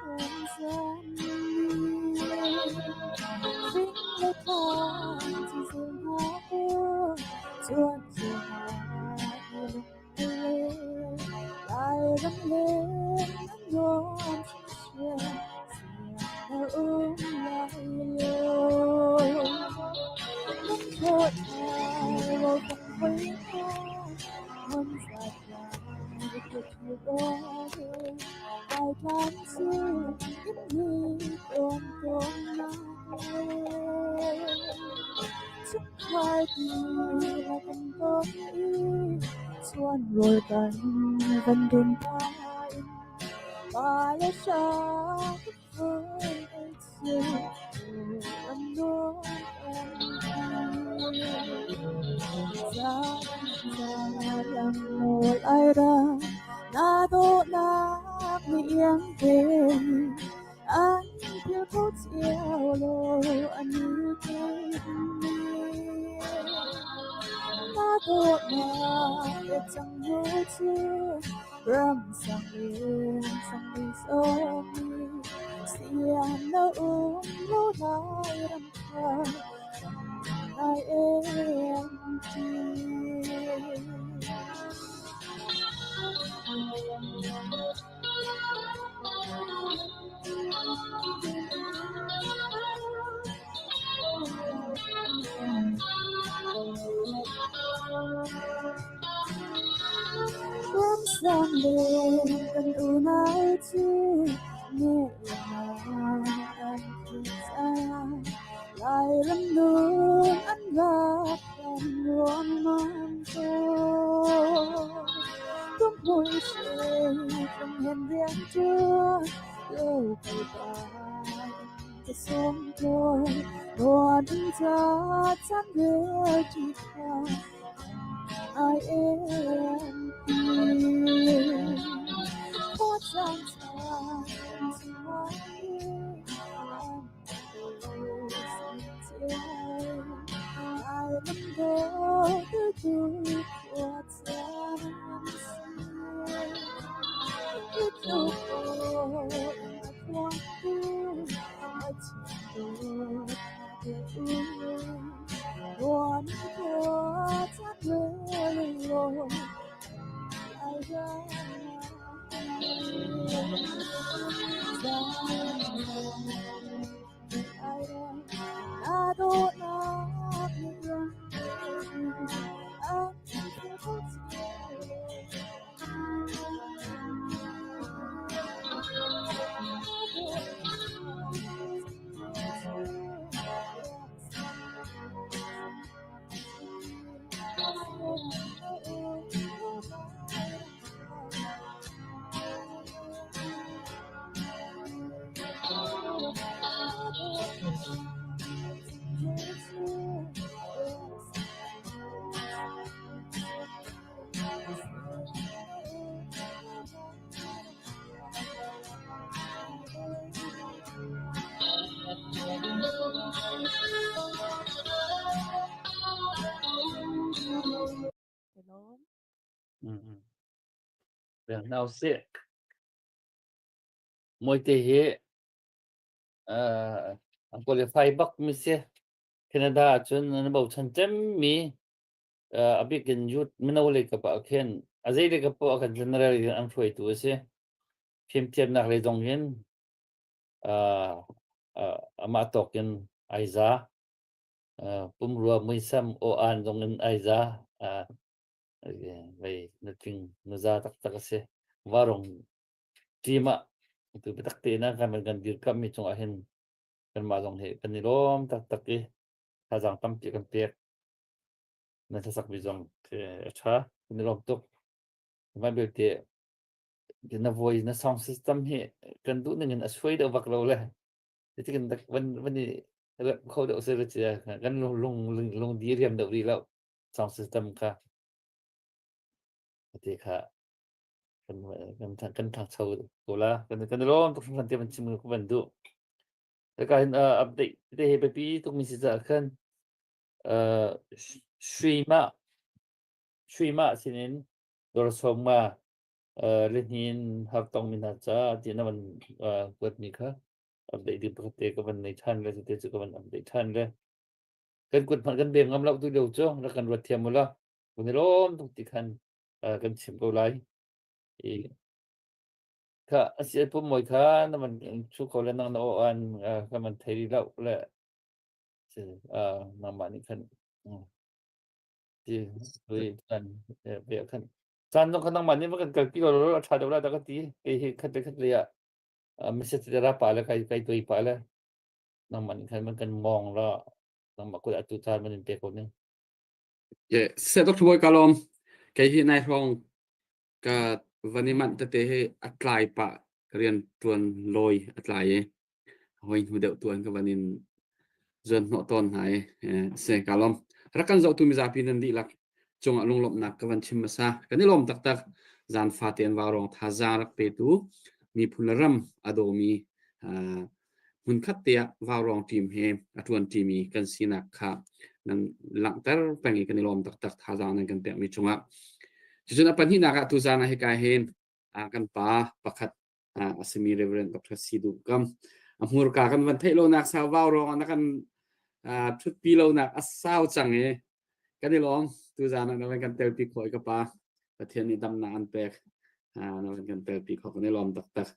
kan zan ni. Fing le tlang ci zul hna ku, Chuan cu hna lung Lairam leng an nuam hringhran, siang na um lai lo. Nan thawh thai rawlfang hoi hna, hmun zatlai khuathi rual Laitlang cu inn hi tawn tawn nak le. Chungkhar ti la kan tong i, chuan rawl kan van dun hna in, pa le hra kan vun ei cu ram nuam kan ti. Zalang nawl ai ra, na dawhnak nih iang te, An phil kho cio lo an i theihmi. Na dawtnak pek cang hnu cu ramsang in sangmi sawmi sian na um lo lai ram kha nai em ti. Ramsang le kan unau cu nehnak an phun cang. Lairam nun an rak kan ruangmang ko. Tumhmui hri tlung hen rian ṭuan, lo kai pai ka sung tawi. Nuan in ca caan rel ṭi kha ai em ti. Khua caan caan chungah hi Hna usih. Mawite hi an qualify bak mi si. Canada ahcun an bochan cemmi a bik in youth mino lei kap ah khin a zei lei kap poah kan general in an hruaitu a si. Fimthiamnak lei zong hin amah tawk in ai za. Pumrua muisam aw-aan zong in ai za. Vei nutling nuza taktak a si. Varung team ah tu biatak tein ah kan kan dirkamhmi cungah hin kanmah zong hi kan i lawm taktak i thazaang tampi kan pek. Na hlasakmi zong a ṭha. Kan i lawm tuk. Mah belte na voice na sound system hi kan duh ning in a suai deuh bak lo le Zeitin van van i remh kho deuh seh cia kan lung lung lung di riam deuh rih lo sound system kha ti kha kan kan kan thangcho ko la kan kan lawm tuk hringhran te van chim ku van duh ka hin update te he biapi tuk mi si ca khan shui ma. Shuima sinin dor sawm nga lihnin hartong mi hna ca ti na van kuatmi kha update ding pakhat te ka van nei ṭhan le cute cu ka van update ṭhan le kan kut hmanh kan bem ngam lo tu lio cu rak kan ruat thiam ula kan i lawm tuk ti khan kan chim ko lai. I kha asi pum moi kha na man chu ko le nang na o an ka man thei lo le nangmah nih khan ti ui kan be khan caan zong kha nangmah nih kan kalpi ko lo a ṭha deuh la dah ka ti. Kei hi khat le khat le ah message te ra pa le kai kai toi pa le nangmah nih khan man kan mong la nangmah kut atu caan man in pe ko ning. Ye se dok thuboi kalom kei hi nai hrawng ka van i manh tete hi a tlai pah rian ṭuan lawi a tlai i hoi hnu deuh tuan ka van in zuan hnawh tawn hna i se ka lawm. Rak kan zohtu mizapi nan dihlak cungah lunglawmhnak ka van chim hmasa. Kan i lawm taktak. Zan fate an vaurawng thazaang rak petu miphun le ram a dawmi hmunkhat te ah vaurawng team he a ṭuan ṭimi kan sinak kha nan langhter peng i kan i lawm taktak thazaang nan kan pekmi cungah. Cucun a pahnihnak ah tuzaan ah hika hin kan pa pakhat a simi Reverend Dr. Sidu Kam a hmurka kan van theih lonak sau vaurawng ah na kan ṭhutpi lonak a sau cang i kan i lawm. Tuzaan ah na van kan telpi khawh i ka pa Pathian nih damnak an pek na van kan telpi khawh kan i lawm taktak.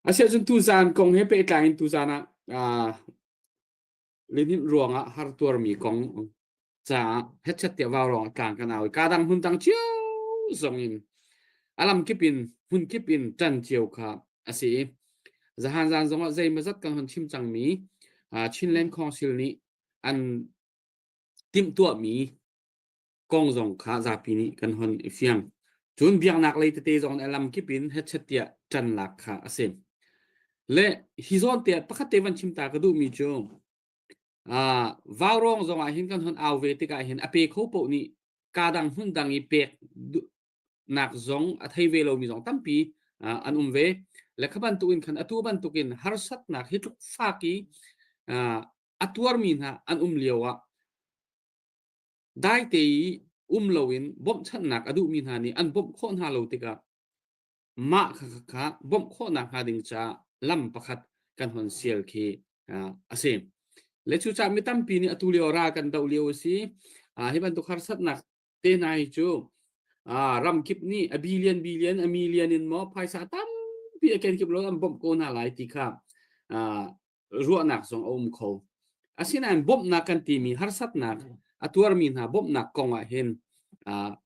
Asiahcun tuzaan kong he pehtlai in tuzaan ah lihninh ruangah hartuarmi kong caah hetchet tiah vaurawng tlang kan au i kaa dang hmun dang cio zong in a lam kip in hmun kip in ṭan cio kha a si i zahan zan zongah zeimawzat kan hun chim cangmi Chinland Council nih an timhtuahmi kong zong kha zapi nih kan hon i fiang. Cun biaknak lei tete zong nih a lam kip in hetchet tiah ṭan lak kha a si. Le hi zawn te pakhat te van chim ta ka duhmi cu vaurawng zong ah hin kan hon au ve tikah hin a pe kho paoh nih kaa dang hmun dang i pek nak zong a thei ve lomi zong tampi an um ve. Le kha bantukin khan atu bantukin harsatnak hi tluk fak i a tuarmi hna an um lio ah Daite i um loin bawmhchanhnak a duhmi hna nih an bawmh khawh hna lo tikah mah kha bawmh khawhnak hnga ding caah lam pakhat kan hon sial khi a si. Le cucaah mi tampi nih atu lio ral kan doh lio a si. Hi bantuk harsatnak te hna hi cu ramkip nih a billion billion a million in maw phaisa tampi a kenkip lo an bawmh ko hna lai ti kha ruahnak zong a um kho. Asinain bawmhnak kan timi harsatnak a tuarmi hna bawmhnak kong ah hin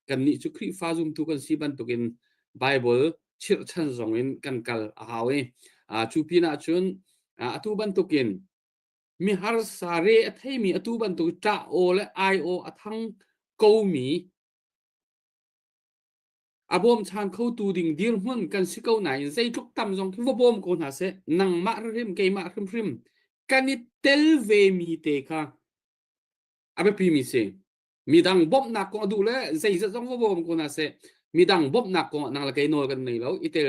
kannih cu Khrihfa zumtu kan si bantukin Bible chirhchan zong in kan kal a hau i cu pinah cun atu bantukin mi harsa re a theimi atu bantuk ṭah aw le ai aw a thang komi A bawmchan khotu ding dirhmun kan si ko nain zeitluk tam zong khi va bawm ko hna seh nangmah hrimhrim keimah hrimhrim kan i tel vemi te kha a biapimi si. Midang bawmhnak kong a duh le zeizat zong va bawm ko hna seh midang bawmhnak kong ah nang le kei nawl kan nei lo i tel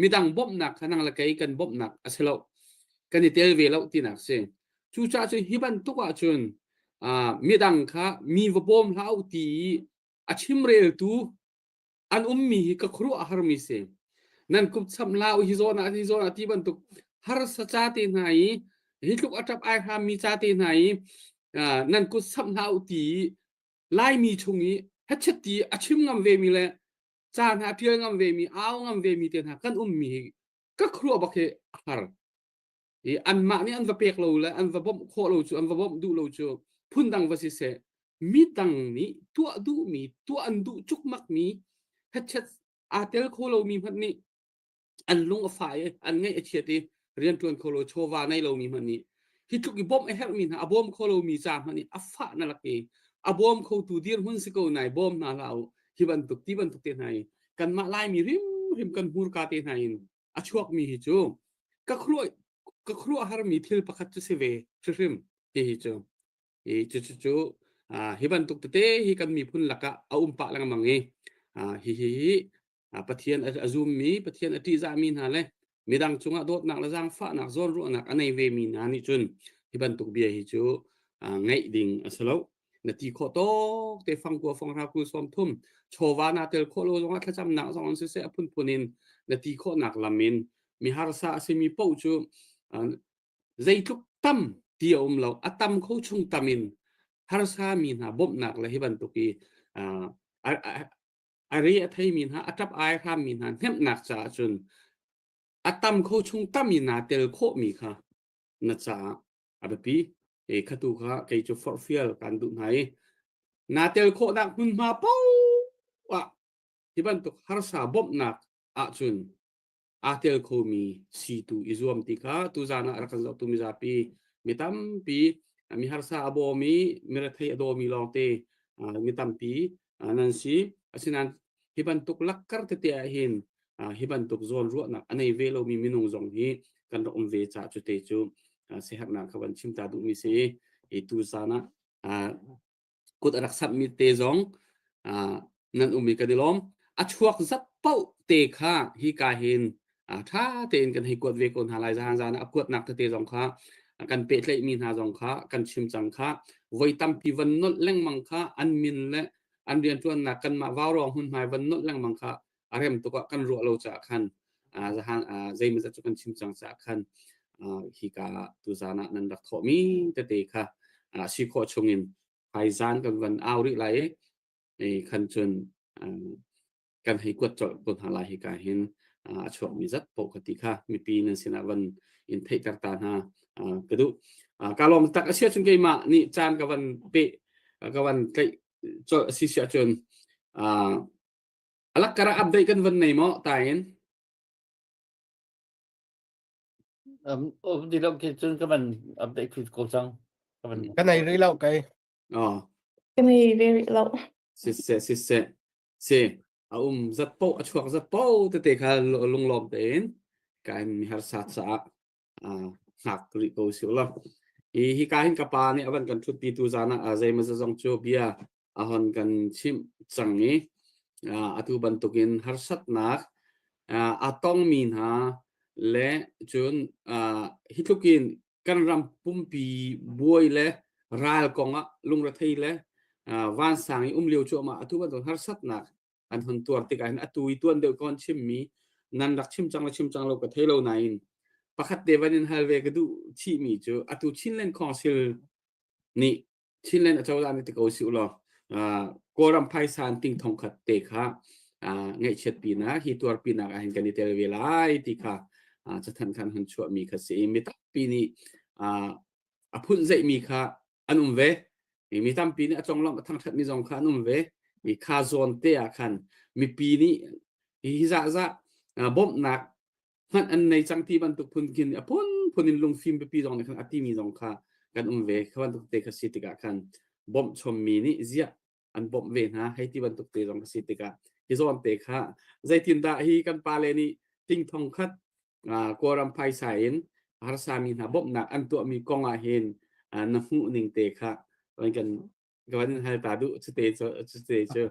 midang bawmhnak kha nang le kei kan bawmhnak a si lo kan i tel ve lo tinak si. Cucaah cun hi bantuk ahcun midang kha mi va bawm hlah u ti i a chimreltu an ummi hi ka khuaruah a harmi si. Nan kup cham la hi zawn ah hi zawn ah ti bantuk harsa ca te hna i hi tluk a ṭap ai hrammi ca te hna i nan kut samh hlah u ti Laimi chung i hechet ti a chim ngam vemi le ca hna ṭial ngam vemi au ngam vemi te hna kan ummi hi ka khuaruah bak hi a har. I anmah nih an va pek lo le an va bawmh khawh lo cu an va bawmh duh lo cu phundang va si seh midang nih tuah duhmi tuah an duh cukmakmi hetchet aa tel kho lomi hmanh nih an lung a fah i an ngaih a chiat i rianṭuan kho lo chawva nei lomi hmanh nih hi tluk i bawmh a herhmi hna a bawm kho lomi ca hmanh nih a fah na lak i a bawm khotu dirhmun si ko nai bawm hna hlah u hi bantuk ti bantuk te hna i kanmah Laimi hrimhrim kan hmurka te hna in a chuakmi hi cu ka khuaruah ka khuaruahharmi thil pakhat cu si ve hrimhrim ti hi cu hi cu cu cu hi bantuk tete hi kan miphun lakah a um pah lengmang i hi hi hi Pathian a zummi Pathian a ṭihzahmi hna le midang cungah dawtnak le zaangfahnak zawnruahnak a nei vemi hna nih cun hi bantuk bia hi cu ngaih ding a si lo. Na ti khawh tawk te fangkua fanghra kul sawm thum chawva naa tel khawh lo zongah thlacamnak zong in siseh a phunphun in na ti khawhnak lam in mi harsa a simi paoh cu zeitluk tam ti a um lo a tam kho chung tam in harsa mi hna bawmhnak le hi bantuk i a re a theimi hna a ṭap ai hrammi hna hnemhnak caah cun a tam kho chung tam in naa tel khawhmi kha na caah a biapi. E khatu kha kei cu forhfial kan duh hna i naa tel khawhnak hmunhma paoh ah hi bantuk harsa bawmhnak ahcun aa tel khomi si tu i zuam ti kha tuzan ah rak kan zohtu mizapi mi tampi mi harsa a bawmi mirethei a dawmi lawngte mi tampi nan si. Asinain hi bantuk lakkar tete ah hin hi bantuk zawnruahnak a nei ve lomi minung zong hi kan rak um ve caah cute cu siaherhnak kha van chim ta duhmi si i tu zan ah kut a rak samhmi te zong nan um i kan i lawm. A chuak zat paoh te kha hi ka hin ṭha tein kan hei kuat ve ko hna lai. Zahan zan ah a kuatnak tete zong kha kan pehtlaihmi hna zong kha kan chim cang kha voi tampi van nolh lengmang kha an min le an rianṭuannak kanmah vaurawng hmunhmai van nolh lengmang kha a rem tuk ah kan ruah lo caah khan zahan zeimawzat cu kan chim cang caah khan hika tuzan ah nan rak thawhmi tete kha si khawh chungin haizan kan van au rih lai i khan cun kan hei kuat colh ko hna lai hika hin a chuakmi zat poh ka ti kha mipi nan sinah van in theihter ta hna ka duh. Ka lawm tak a sia cun keimah nih caan ka van pe ka van tlaih colh a si siah cun alak kara update kan van nei maw ta in? Um, um di lo ke cun ka van update thlu ko cang. Ka van Ka nei rih lo kei. Oh. Ka nei ve rih lo. Siseh siseh si a um zat po a chuak zat po tete kha lunglawm tein ka in mi harsa caah hngak rih ko si ulaw. Hi hi ka hin ka pa nih a van kan ṭhutpi tu zan ah zeimaw zong cu bia a hon kan chimh cang i atu bantukin harsatnak a tongmi hna le cun hi tlukin kan ram pumpi buai le ral kong ah lungrethei le vansang i um lio cuahmah atu bantuk harsatnak an hun tuar tikah hin atu i tuan deuh ka chimmi nan rak chim cang le chim cang lo ka thei lo nain pakhat te van in hal ve ka duh chihmi cu atu Chinland Council nih Chinland acozah nih ti ko si ulaw Kawlram phaisa an ting thong khat te kha ngaihchiat pinak hi tuar pinak ah hin kan i tel ve lai ti kha cathanh khan hun chuahmi kha si i mi tampi nih a phun zeihmi kha an um ve. Mi tampi nih a conglawmh a thangṭhatmi zong kha an um ve. Mi kha zawn te ah khan mipi nih hi zahzah bawmhnak hmanh an nei cang ti bantuk phun khin a phunphun in lungfim pipi zong nih khan a timi zong kha kan um ve. Kha bantuk te kha si tikah khan bawmh chommi nih ziah an bawmh ve hna hei ti bantuk te zong ka si tikah hi zawn te kha zeitindah hi kan pale nih ting thong khat Kawlram phaisa in harsami hna bawmhnak an tuahmi kong ah hin na hmuh ning te kha kan ka van in hal ta duh cute cu cute cu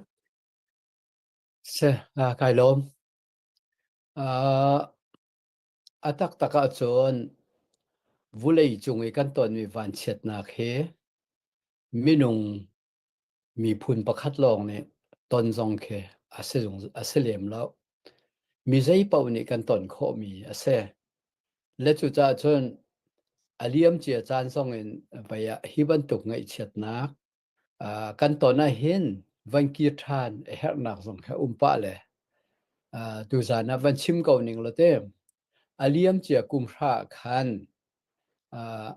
Se kai lawm. A taktak ahcun vulei cung i kan tonmi vanchiatnak hi minung miphun pakhat lawng nih ton zong khi a si a si lem lo. Mi zei paoh nih kan ton khawhmi a si. Le cucaah cun a liamcia caan zong in vei ah hi bantuk ngaihchiatnak uh, kan ton ah hin van kir ṭhan a herhnak zong kha um pah le uh, tuzan ah van chim ko ning lo te a liamcia kum hra khan uh,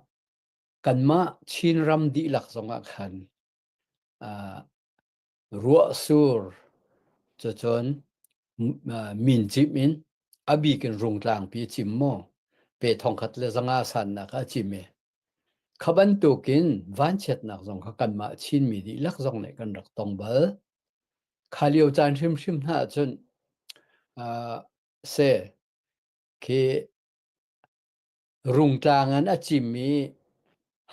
kanmah Chinram dihlak zongah khan uh, ruahsur cucun min cim in a bik in rungtlangpi a cim maw pe thongkhat le zanga sannak a cim i kha bantukin vanchiatnak zong kha kanmah Chinmi dihlak zong nih kan rak tong bal kha lio caan hrimhrim hna ahcun uh, se khi Rungtlang in a cim i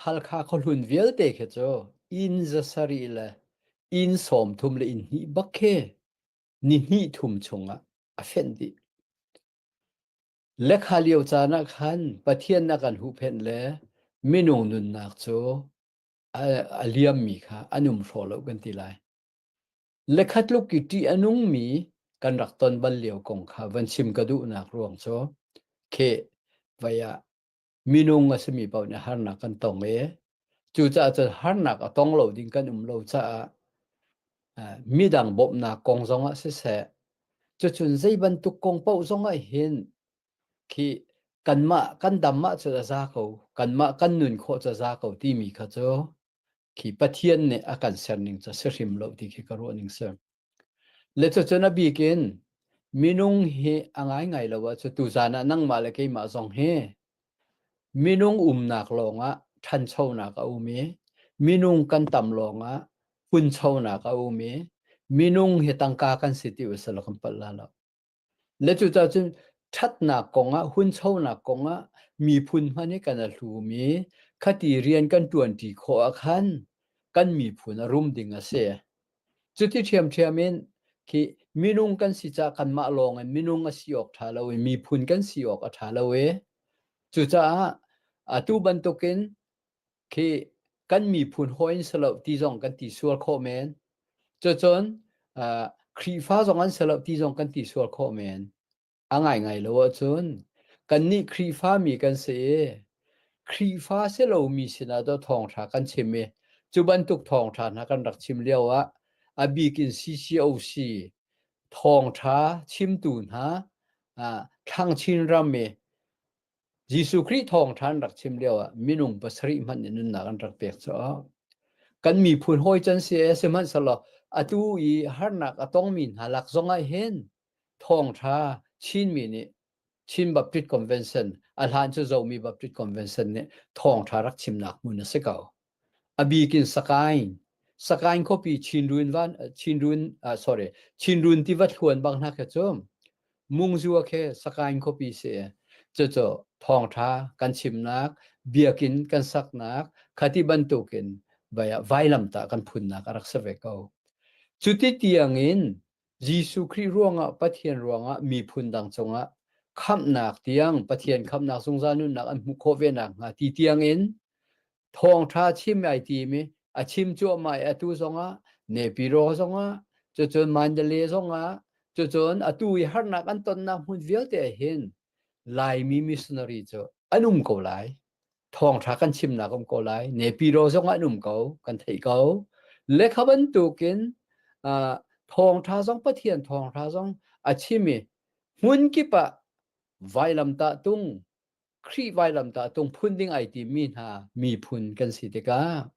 Halkha khuahlun vialte khi cu inn zasarih le inn 30 le inn hnih bak khi ni hnih thum chungah a fenh dih. Lekha lio caan ah khan Pathian a kan huhphenh le minung nunnak cu. a, a liammi kha an um hraw lo kan ti lai. Le khatluk i ṭih a nungmi kan rak ton bal lio kong kha van chim ka duhnak ruang cu khi vai ah minung a simi paoh nih harnak kan tong i cucaah cun harnak a tong lo ding kan um lo caah midang bawmhnak kong zongah siseh cucun zei bantuk kong paoh zongah hin khi kanmah kan dam ahcun a za ko kanmah kan nun khawh cu a za ko timi kha cu khi Pathian nih a kan ser ning cu si hrim lo ti khi ka ruah ning si. Le cucun a bik in minung hi a ngaingai lo ahcun tuzan ah nangmah le keimah zong hi minung umnak lawngah ṭhanchonak a um i minung kan tam lawngah hunchonak a um i minung hi tangka kan si ti usalaw kan palh la lo. Le cucaah cun ṭhatnak kongah, hunchonak kongah miphun hmanh hi kan a hlum i khati rian kan ṭuanṭi khawh ah khan kan miphun a rum ding a si. Cuti ṭhiamṭhiam in khi minung kan si caah kanmah lawng in minung a si awk ṭha lo i miphun kan si awk a ṭha lo i cucaah atu bantukin khi kan miphun hawi in si lo ti zong kan ti sual khawh men. Cucun uh, Khrihfa zong an si lo ti zong kan ti sual khawh men. A ngaingai lo ahcun kannih Khrihfa mi kan si i Khrihfa si lomi sinah dawh thawngṭha kan chim i cu bantuk thawngṭha hna kan rak chim lio ah a bik in CCOC thawngṭha chimtu hna uh, Thlang Chin ram i Jesuh Khrih thawngṭha an rak chim lio ah minung pasarih hmanh nih nunnak an rak pek cu. Kan miphun hawi can si e sihmanhsehlaw atu i harnak a tongmi hna lak zongah hin thawngṭha Chinmi nih Chin Baptist Convention a hlan cu Zomi Baptist Convention nih thawngṭha rak chimnak hmun a si ko. A bik in Sakaing Sakaing khuapi Chinrun van Chinrun uh, sorry Chinrun tiva thluan bang hna kha cu Mungzua khi Sakaing khuapi si. Cucu thawngṭha kan chimnak, biakinn kan saknak, khati bantukin vailamtah kan phunnak a rak si ve ko. Cuti tiangin Jesuh Khrih ruangah Pathian ruangah miphun dang cungah khamhnak tiang Pathian khamhnak zungzal nunnak an hmuh khawh ve nakhnga ti tiangin thawngṭha chim ai tim i a chim cuahmah i atu zongah Nepiro zongah cucun Mandalay zongah cucun atu i harnak an tonnak hmun vialte ah hin Laimi missionary cu an um ko lai. Thawngṭha kan chimnak um ko lai. Nepiro zongah an um ko, kan theih ko. Lekha bantukin uh, thawngṭha zong Pathian thawngṭha zong a chim i hmun kip ah vailamtah tung Khrih vailamtah tung phun ding ai timmi hna miphun kan si tikah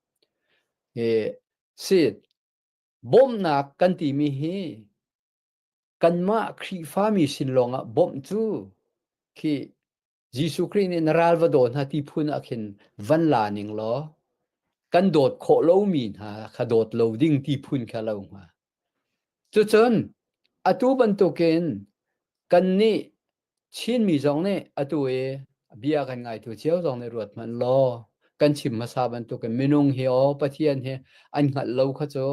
e, si bawmhnak kan timi hi kanmah Khrihfami sin lawngah bawmh cu khi Jesuh Khrih nih na ral va daw hna ti phun ah khin van la ning law kan dawt khawh lomi hna kha dawt lo ding ti phun kha lo hnga. Cucun atu bantukin kannih Chinmi zong nih atu i bia kan ngaitu cio zong nih ruat hmanh law kan chim hmasa bantukin minung hi aw Pathian hi an hngalh lo kha cu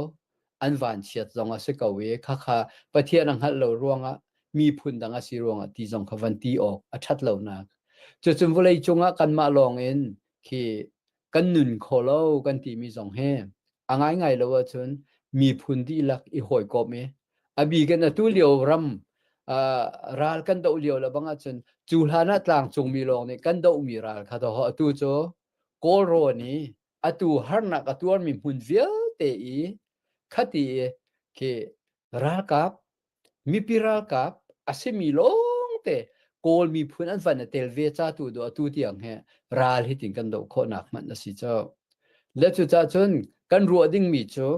an vanchiat zong a si ko i khakha Pathian a hngalh lo ruangah miphun dang a si ruangah ti zong kha van ti awk a ṭhat lonak. Cucun vawlei cungah kanmah lawng in khi kan nun kho lo kan timi zong hi a ngaingai lo ahcun miphun dihlak i hawikom i a bik in atu lio ram ral kan doh lio le bang ahcun cu hlan ah tlangcungmi lawng nih kan dohmi ral kha to atu cu Kawlrawn i atu harnak a tuarmi hmun vialte i khati i khi ralkap mipi ralkap a simi lawngte Kawl miphun an van i tel ve ca tu do atu tiang he ral hi tin kan doh khawhnak hmanh a si cu. Le cucaah cun kan ruah dingmi cu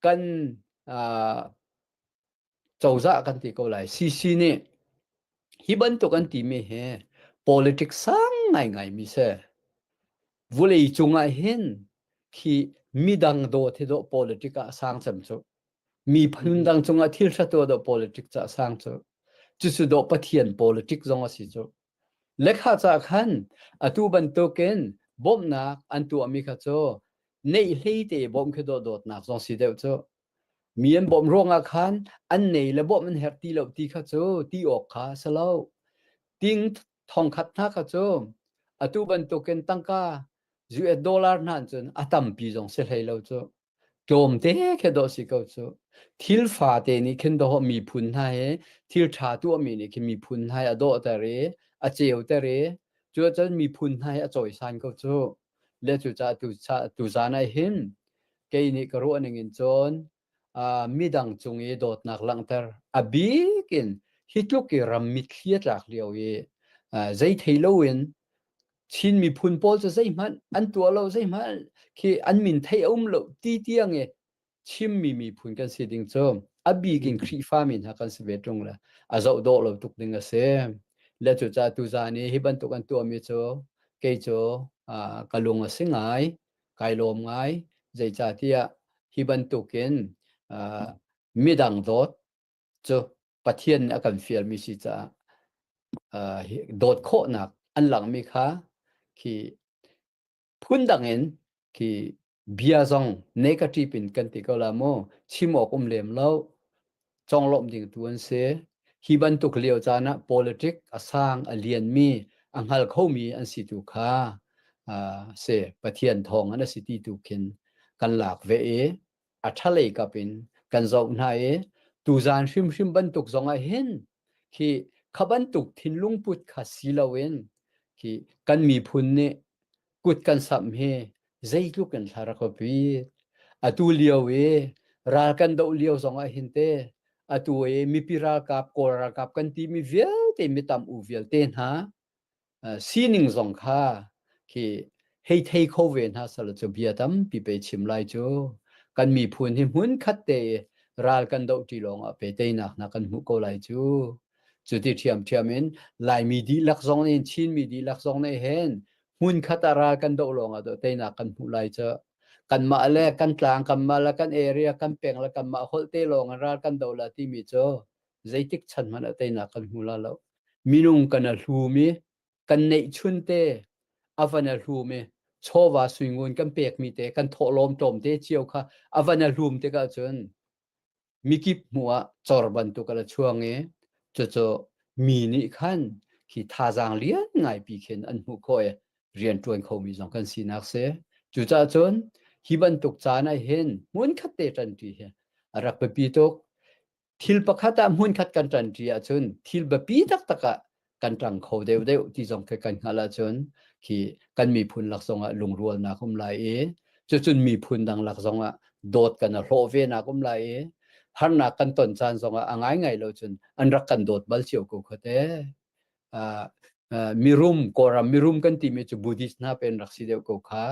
kan uh, cozah kan ti ko lai CC nih hi bantuk an timi hi politics sang ngaingai mi si. Vulei cungah hin khi midang dawt hi dawh politics ah sang cem cu. Miphun dang cungah thil ṭha tuah dawh politics ca sang cu. Cucu dawh Pathian politics zong a si cu. Lekha ca khan atu bantukin bawmhnak an tuahmi kha cu neih hlei te bawmh khi dawh dawtnak zong si deuh cu. Mi an bawmh ruangah khan an nei le bawmh an herh ti lo ti kha cu ti awk kha a si lo. Ting thongkhat hna kha cu atu bantukin tangka. US dollar hna cun a tampi zong si hlei lo cu. Tlawmte khi dawh si ko cu. Thil fate nih khin dawh miphun hna he thil ṭha tuahmi nih khin miphun hna he a dawhter i a ceuter i cuacun miphun hna he a cawisan ko cu. Le cucaah tu tuzaan ah hin kei nih ka ruah ning in cun uh, midang cung i dawtnak langhter a bik in hi tluk i ram mitthli a tlak lio i uh, zei thei loin Chin miphun pawl cu zeihmanh an tuah lo zeihmanh khi an min thei a um lo ti tiang i chimmi miphun kan si ding cu a bik in Khrihfa mi hna kan si ve ṭung le a zoh dawh lo tuk ding a si. Le cucaah tuzaan i hi bantuk an tuahmi cu kei cu uh, ka lung a si ngai, kai lawm ngai. Zeicahtiah hi bantukin uh, midang dawt cu Pathian nih a kan fialmi si caah uh, dawt khawhnak an langhmi kha khi phundang in khi bia zong negative in kan ti ko la mu chim awk um lem lo conglawmh ding tu an si hi bantuk lio caan ah politic a sang a lianmi a hngal khomi an si tu kha uh, si Pathian thawng an si ti tu khin kan lak ve i a ṭhalei kap in kan zoh hna i tuzaan hrimhrim bantuk zong ah hin khi kha bantuk thinlung put kha si loin khi kan miphun nih kut kan samh hi zeitluk in thla rak pi atu lio i ral kan doh lio zong ah hin te atu i mipi ralkap kawl ralkap kan timi vialte mitam u vialte hna sining zong kha khi hei thei kho ve hna sal cu bia tampi pe chim lai cu kan miphun hi hmun khat te ral kan doh ṭi lawng ah pe teinak hna kan hmuh ko lai cu cu ti ṭhiamṭhiam in Laimi dihlak zong nih Chinmi dihlak zong nih hin hmun khat ah ral kan doh lawng ah teinak kan hmuh lai cu kanmah le kan tlang kanmah le kan area kan peng le kanmah holh te lawng in ral kan doh la timi cu zeitik chan hmanh ah teinak kan hmu la lo. Minung kan a hlum i kan neihchun te a van a hlum i chawva suingun kan pekmi te kan thawhlawm tlawmte cio kha a van a hlum tikah cun mikip hmuh ah cor bantuk a la chuang i cucu mi nih khan khi thazaang lian ngaipi khin an hmuh khawh i rianṭuan khomi zong kan sinak si. Cucaah cun hi bantuk caan ah hin hmunkhat te ṭanṭi hi a rak biapi tuk. Thil pakhat ah hmunkhat kan ṭanṭi ahcun thil biapi taktak ah kan ṭang kho deuhdeuh ti zong khi kan hngalh ahcun khi kan miphun lak zongah lungrualnak um lai i cucun miphun dang lak zongah dawt kan a hlawh ve nak um lai i harnak kan ton caan zongah a ngaingai lo cun an rak kan dawt bal cio ko kha te. Uh, uh, mirum Kawlram mirum kan timi cu Buddhist hna pen rak si deuh ko kha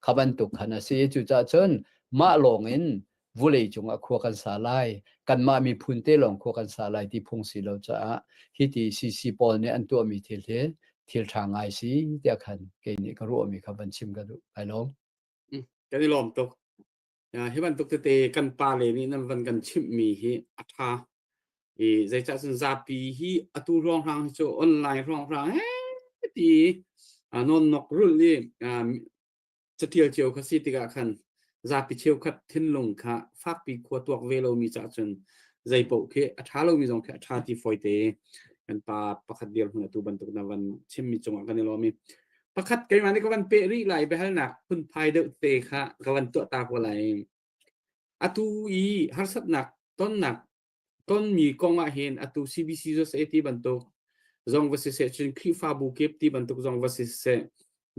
kha bantuk khan a si cucaah cun mah lawng in vulei cung ah khua kan sa lai kanmah miphun te lawng khua kan sa lai ti phung si lo caah hi ti CC pawl nih an tuahmi thil hi thil ṭha ngai si tiah khan kei nih ka ruahmi kha van chim ka duh kai lawm Kan i lawm tuk. Hi bantuk tete kan pa le nih nan van kan chimhmi hi a ṭha. I zeicah cun zapi hi atu ruanghrang hi cu online ruanghrang he ti nawnnok rulh i catial cio kha si tikah khan zapi cheukhat thinlung kha fakpi khua tuak ve lomi cah cun zei paoh khi a ṭha lomi zong khi a ṭha ti fawite kan pa pakhat dirhmun atu bantuk na van chimmi cungah kan i lawm i pakhat keimah nih ka van peh rih lai biahalnak phunphai deuh te kha ka van tuah ta ko lai atu i harsatnak tonnak tonmi kong ah hin atu CBC USA ti bantuk zong va siseh cun Khrihfabu kip ti bantuk zong va siseh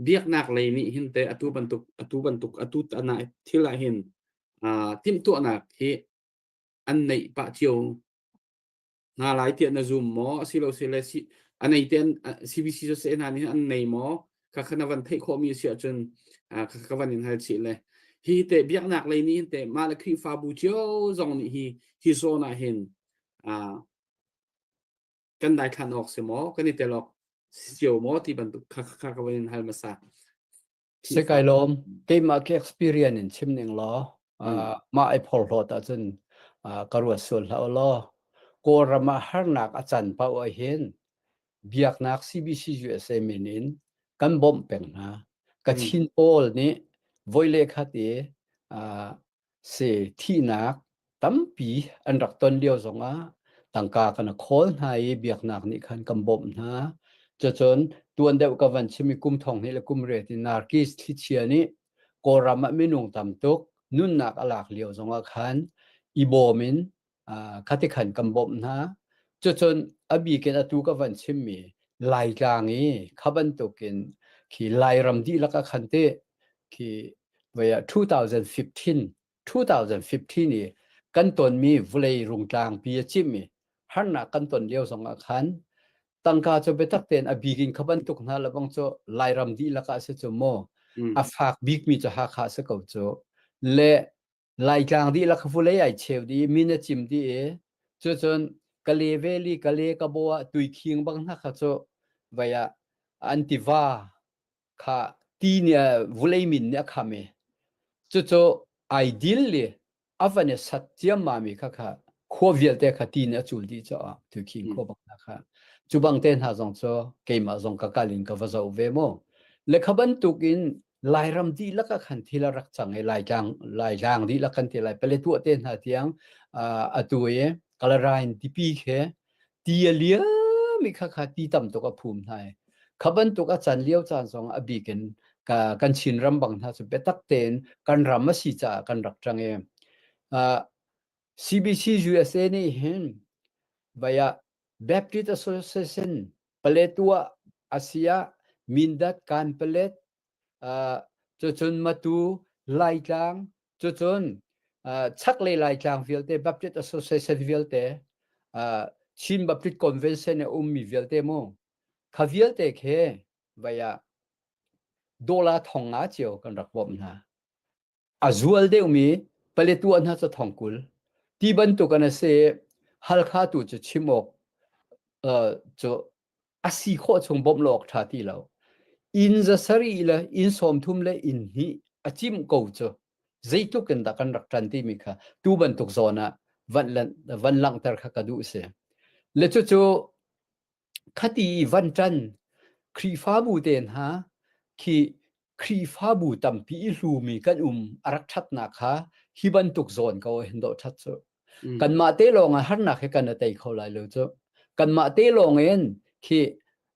biaknak lei nih hin te atu bantuk atu bantuk atu tana thil ah hin timhtuahnak hi an neih pah cio hna lai tiah na zum maw asilo sile si a nei te CBC USA hna nih an nei maw kha kha na van theih khawhmi si ahcun kha ka van in hal chih le hi te biaknak lei nih hin te mah le Khrihfabu cio zong nih hi hi zawn ah hin kan daithlan awk si maw kan i tel awk si cio maw ti bantuk kha kha ka van in hal hmasa Si kai lawm. Keimah ke experience in chim ning law, mah ai phorhlawt ahcun ka ruat sual hlah u law, Kawlram ah harnak a can paoh ah hin biaknak CBC USA min in kan bawmh peng hna. Kachin pawl nih voi le khat i si thihnak tampi an rak ton lio zongah tangka kan khawl hna i biaknak nih khan kan bawmh hna. Cucun tuan deuh ka van chim i kum thong hnih le kum riat in Narkis thlichia nih Kawlram ah minung tam tuk nunnak a lak lio zongah khan i bawm in khati khan kan bawmh hna. Cucun a bik in atu ka van chimmi Laitlang i kha bantukin khi Lairam dihlak ah khan teh khi voi ah 2015 2015 i kan tonmi vawlei rungtlangpi a cimh i harnak kan ton lio zongah khan tangka cu biatak tein a bik in kha bantuk hna lebang cu Lairam dihlak ah si cu maw a fak bikmi cu Hakha si ko cu le Laitlang dihlak vulei ai cheu dih i min a cim dih i cucun Kale Valley Kale Kabo ah tuikhing bang hna kha cu vai ah an tiva kha ti nih vulei min nih a kham i cucu ideal i a van i sat ciammam i kha kha khua vialte kha ti nih a cul dih caah tuikhing khua bang hna kha cu bang te hna zong cu keimah zong ka kal in ka va zoh ve mu le kha bantuk in Lairam dihlak ah khan thil a rak cang i Laitlang Laitlang dihlak kan ti lai Paletwa te hna tiang atu i Kalarain tipi khi ti a liam i kha kha ti tam tuk a phum hna i kha bantuk a can lio caan zong a bik in ka kan Chin ram bang hna cu biatak tein kan ram a si caah kan rak ṭang i CBC USA nih hin vaya Baptist Association Paletwa Asia Mindat Kanpalet cucun Matu Laitlang cucun chaklei Laitlang vialte Baptist Association vialte Chin Baptist Convention a ummi vialte mu kha vialte khi vai ah dollar thong nga cio kan rak bawmh hna. A zual deuhmi Paletwa hna cu thong 20 ti bantuk an a si. Halkha tu cu chim awk cu a si khawh chung bawmh lo awk ṭha ti lo. Inn 700 le inn 30 le inn hnih a cimh ko cu zeitluk in dah kan rak ṭan timi kha tu bantuk zawn ah van, van langhter kha ka duh si. Le cucu khati i van ṭan Khrihfabu te hna khi Khrihfabu tampi i hlumi kan um a rak ṭhatnak kha hi bantuk zawn ko hin dawh ṭhat cu. Kanmah te lawng ah harnak hi kan i tei kho lai lo cu. Kanmah te lawng in khi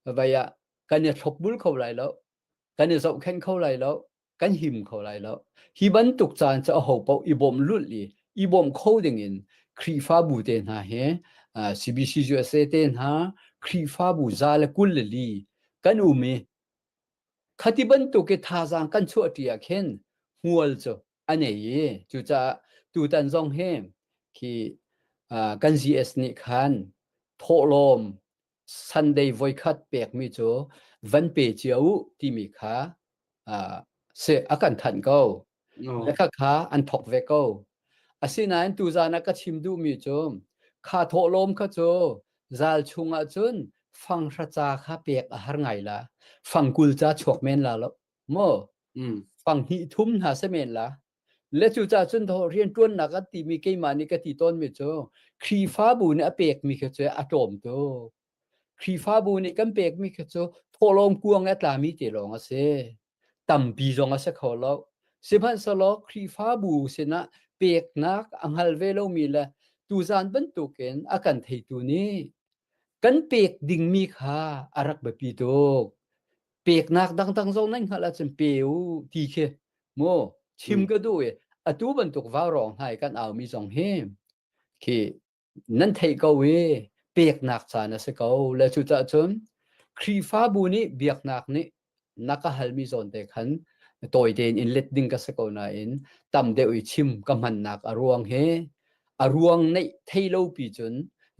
vai ah kan i thlopbul kho lai lo. Kan i zohkhenh kho lai lo. Kan him kho lai lo. Hi bantuk caan cu aho paoh i bawmh lulh i i bawmh kho ding in Khrihfabu te hna he CBC USA te hna Khrihfabu 124 kan um i khati bantuk i thazaang kan chuahṭi ah khin hmual cu a nei i cucaah tutan zong hi khi kan GS nih khan thawhlawm Sunday voikhat pekmi cu van pe cio u timi kha si a kan thanh ko. Le kha kha an thok ve ko. Asinain tuzan ah ka chim duhmi cu kha thawhlawm kha cu zal chungah cun fanghra ca kha pek a har ngai la. Fangkul ca chuak men la lo. Maw? Fang hnih thum hna se men la. Le cucaah cun thaw rianṭuannak an timi keimah nih ka ti tawnmi cu Khrihfabu nih a pekmi kha cu a tlawm tuk. Khrihfabu nih kan pekmi kha cu thawhlawm kuang i a tlami te lawng a si. Tampi zong a si kho lo. Sihmanhsehlaw Khrihfabu sinah peknak a hngal ve lomi le tuzan bantukin a kan theitu nih kan pek dingmi kha a rak biapi tuk. Peknak dangdang zong nan hngalh ahcun pe u ti khi mu chim ka duh i atu bantuk vaurawng hna i kan aumi zong hi khi nan theih ko i peknak caan a si ko le cucaah cun Khrihfabu nih biaknak nih na ka halmi zawn te khan tawi tein in let ding ka si ko nain tam deuh i chim ka hmannak a ruang hi a ruang neih thei lo pi cun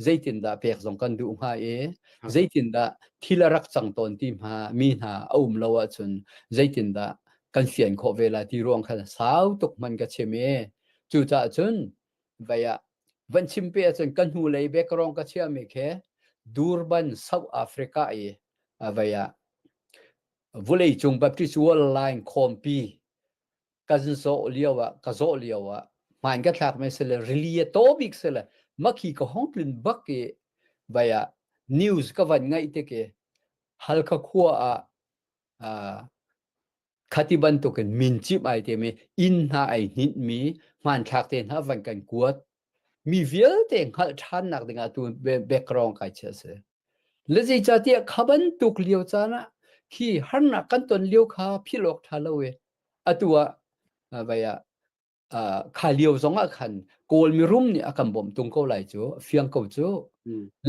zeitindah pek zong kan duh hnga i zeitindah thil a rak cang tawn ti hma mi hna a um lo ahcun zeitindah kan fian khawh ve lai ti ruang khan sau tuk hman ka chim i cucaah cun vai ah van chim pe ahcun ka hnulei background ka chiami khi Durban South Africa i vai ah vuleicung Baptist World Line khawmpi kan zawh lio ah ka zawh lio ah hmaan ka thlak me sile rili a to bik sile makhi ka hong tlun bak i vai ah news ka van ngaih tik i Halkha khua ah khati bantukin min cip ai te mi inn hna ai hninh mi hmanthlak te hna van kan kuat mi vialte hngalh ṭhannak dingah tu background kai chia si. Le zeicahtiah kha bantuk lio caan ah khi harnak kan ton lio kha philh awk ṭha lo i atu ah vai ah kha lio zong ah khan Kawl mirum nih a kan bawmh tung ko lai cu fiang ko cu.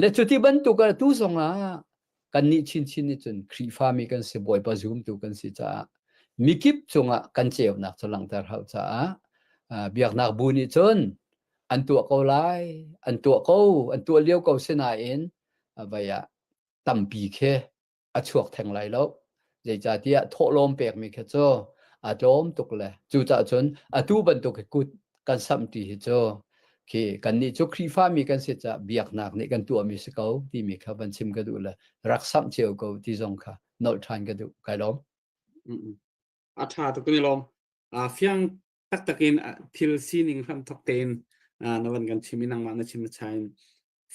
Le cuti bantuk ah tu zong ah kannih chinchin nih cun Khrihfami kan si Bawipa zumtu kan si caah mikip cungah kan ceunak cu langhter hau caah biaknak bu nih cun an tuah ko lai an tuah ko an tuah lio ko sinain vai ah tampi khi a chuak theng lai lo. Zeicahtiah thawhlawm pekmi kha cu a tlawm tuk le cucaah cun atu bantuk hi kut kan samh ti hi cu khi kannih cu Khrihfami kan si caah biaknak nih kan tuahmi si ko timi kha van chim ka duh le rak samh cio ko ti zong kha nolh ṭhan ka duh. Kai lawm. A ṭha tuk kan i lawm. Fiang taktak in thil sining hram thok tein na van kan chim i nangmah na chim na chai in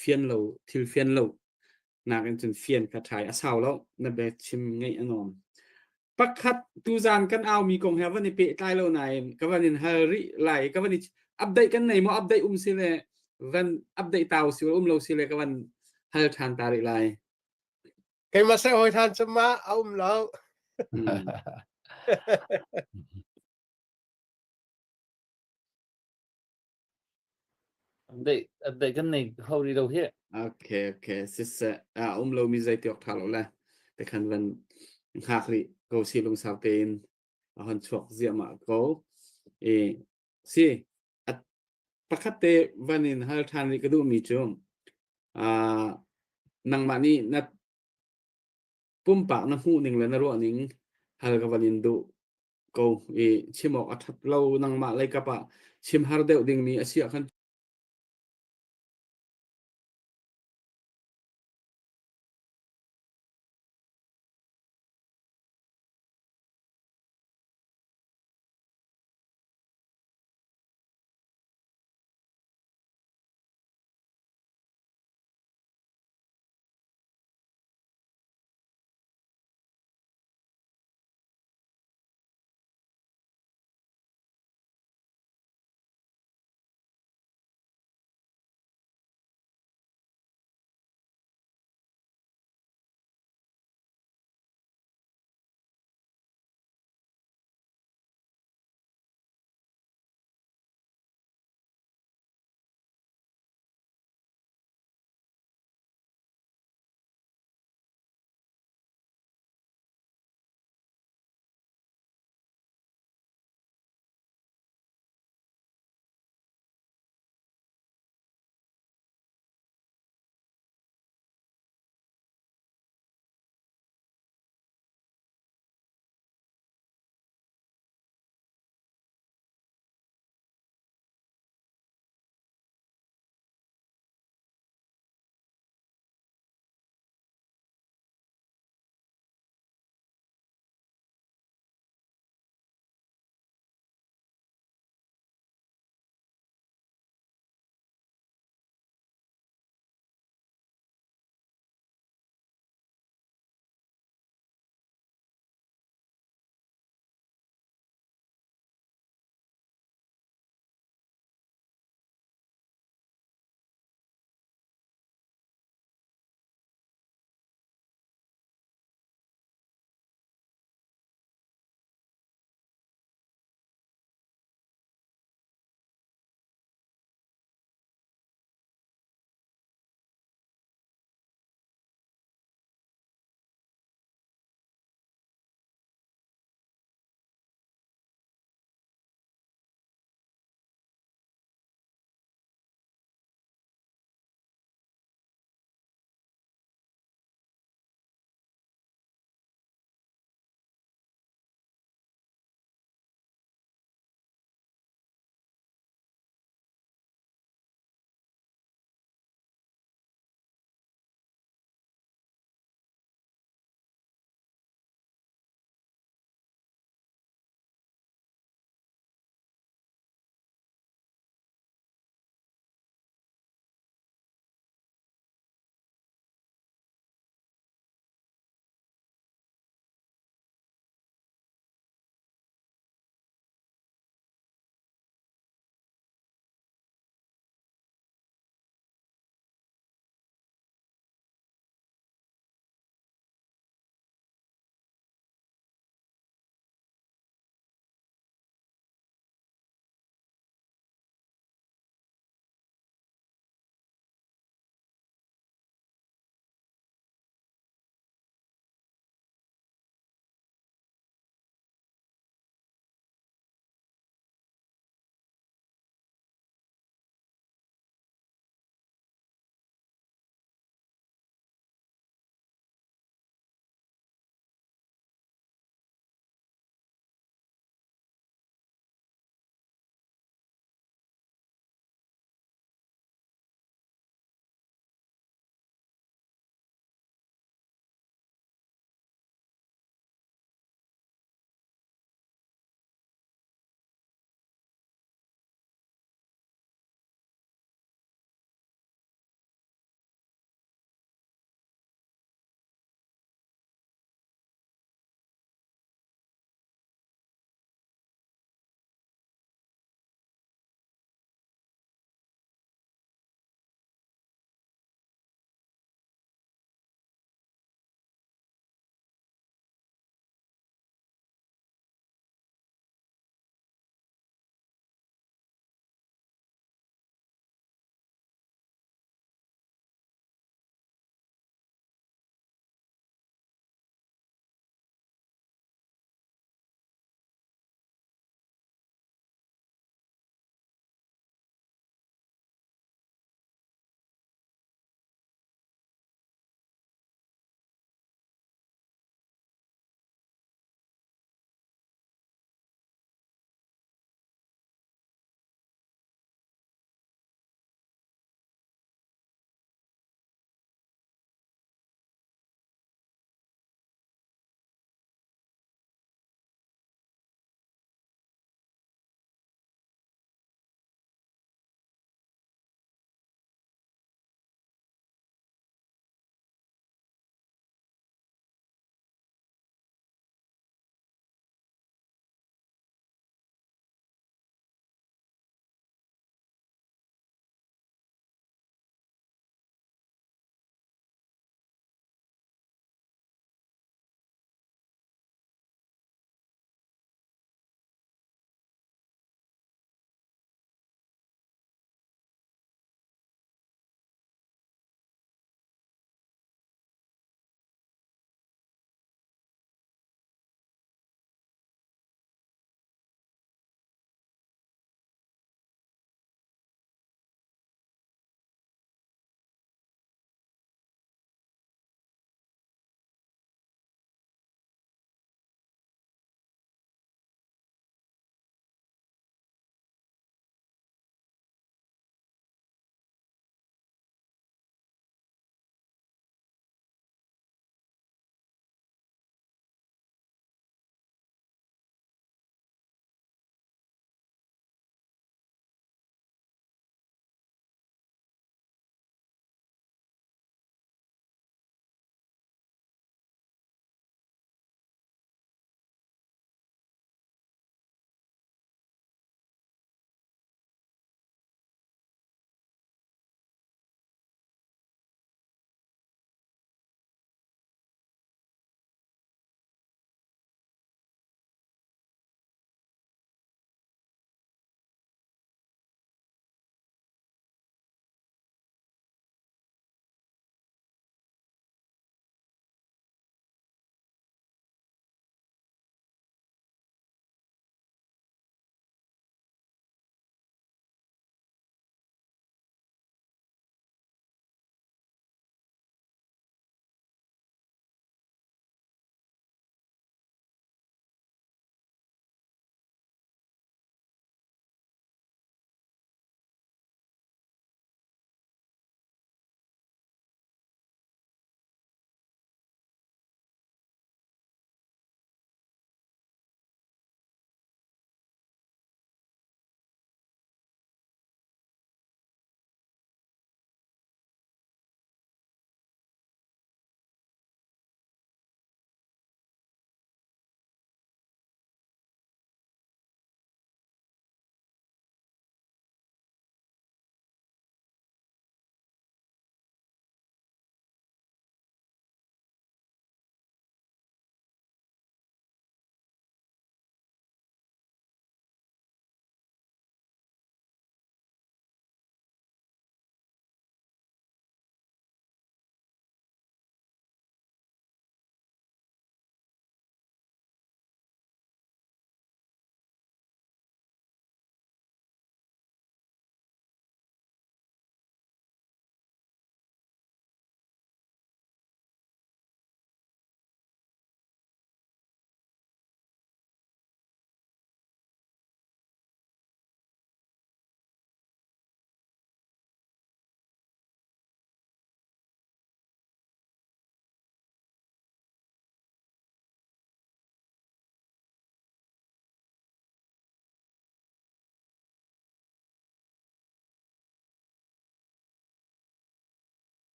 fian lo thil fian lo nakin cun fian kha ṭhai a sau lo na bia chim ngaih a nuam. Pakhat tuzan kan aumi kong he van i pehtlai lo nain ka van in hal rih lai ka van i update kan nei maw update um si le van update tau si um lo si le ka van hal ṭhan ta rih lai. Keimah seh hawi ṭhan cu ma a um lo. Update update kan nei kho rih lo hi. Okay, okay. Siseh, a um lomi zei ti awk ṭha lo le. Te khan van hngak rih ko si lungsau tein a hon chuak ziahmah ko. I si, a pakhat te van in hal ṭhan rih ka duhmi cu uh, nangmah nih na pumpak na hmuh ning le na ruah ning hal ka van in duh ko i chim awk a ṭhat lo nangmah lei kap ah chim har deuh dingmi a si ah khan.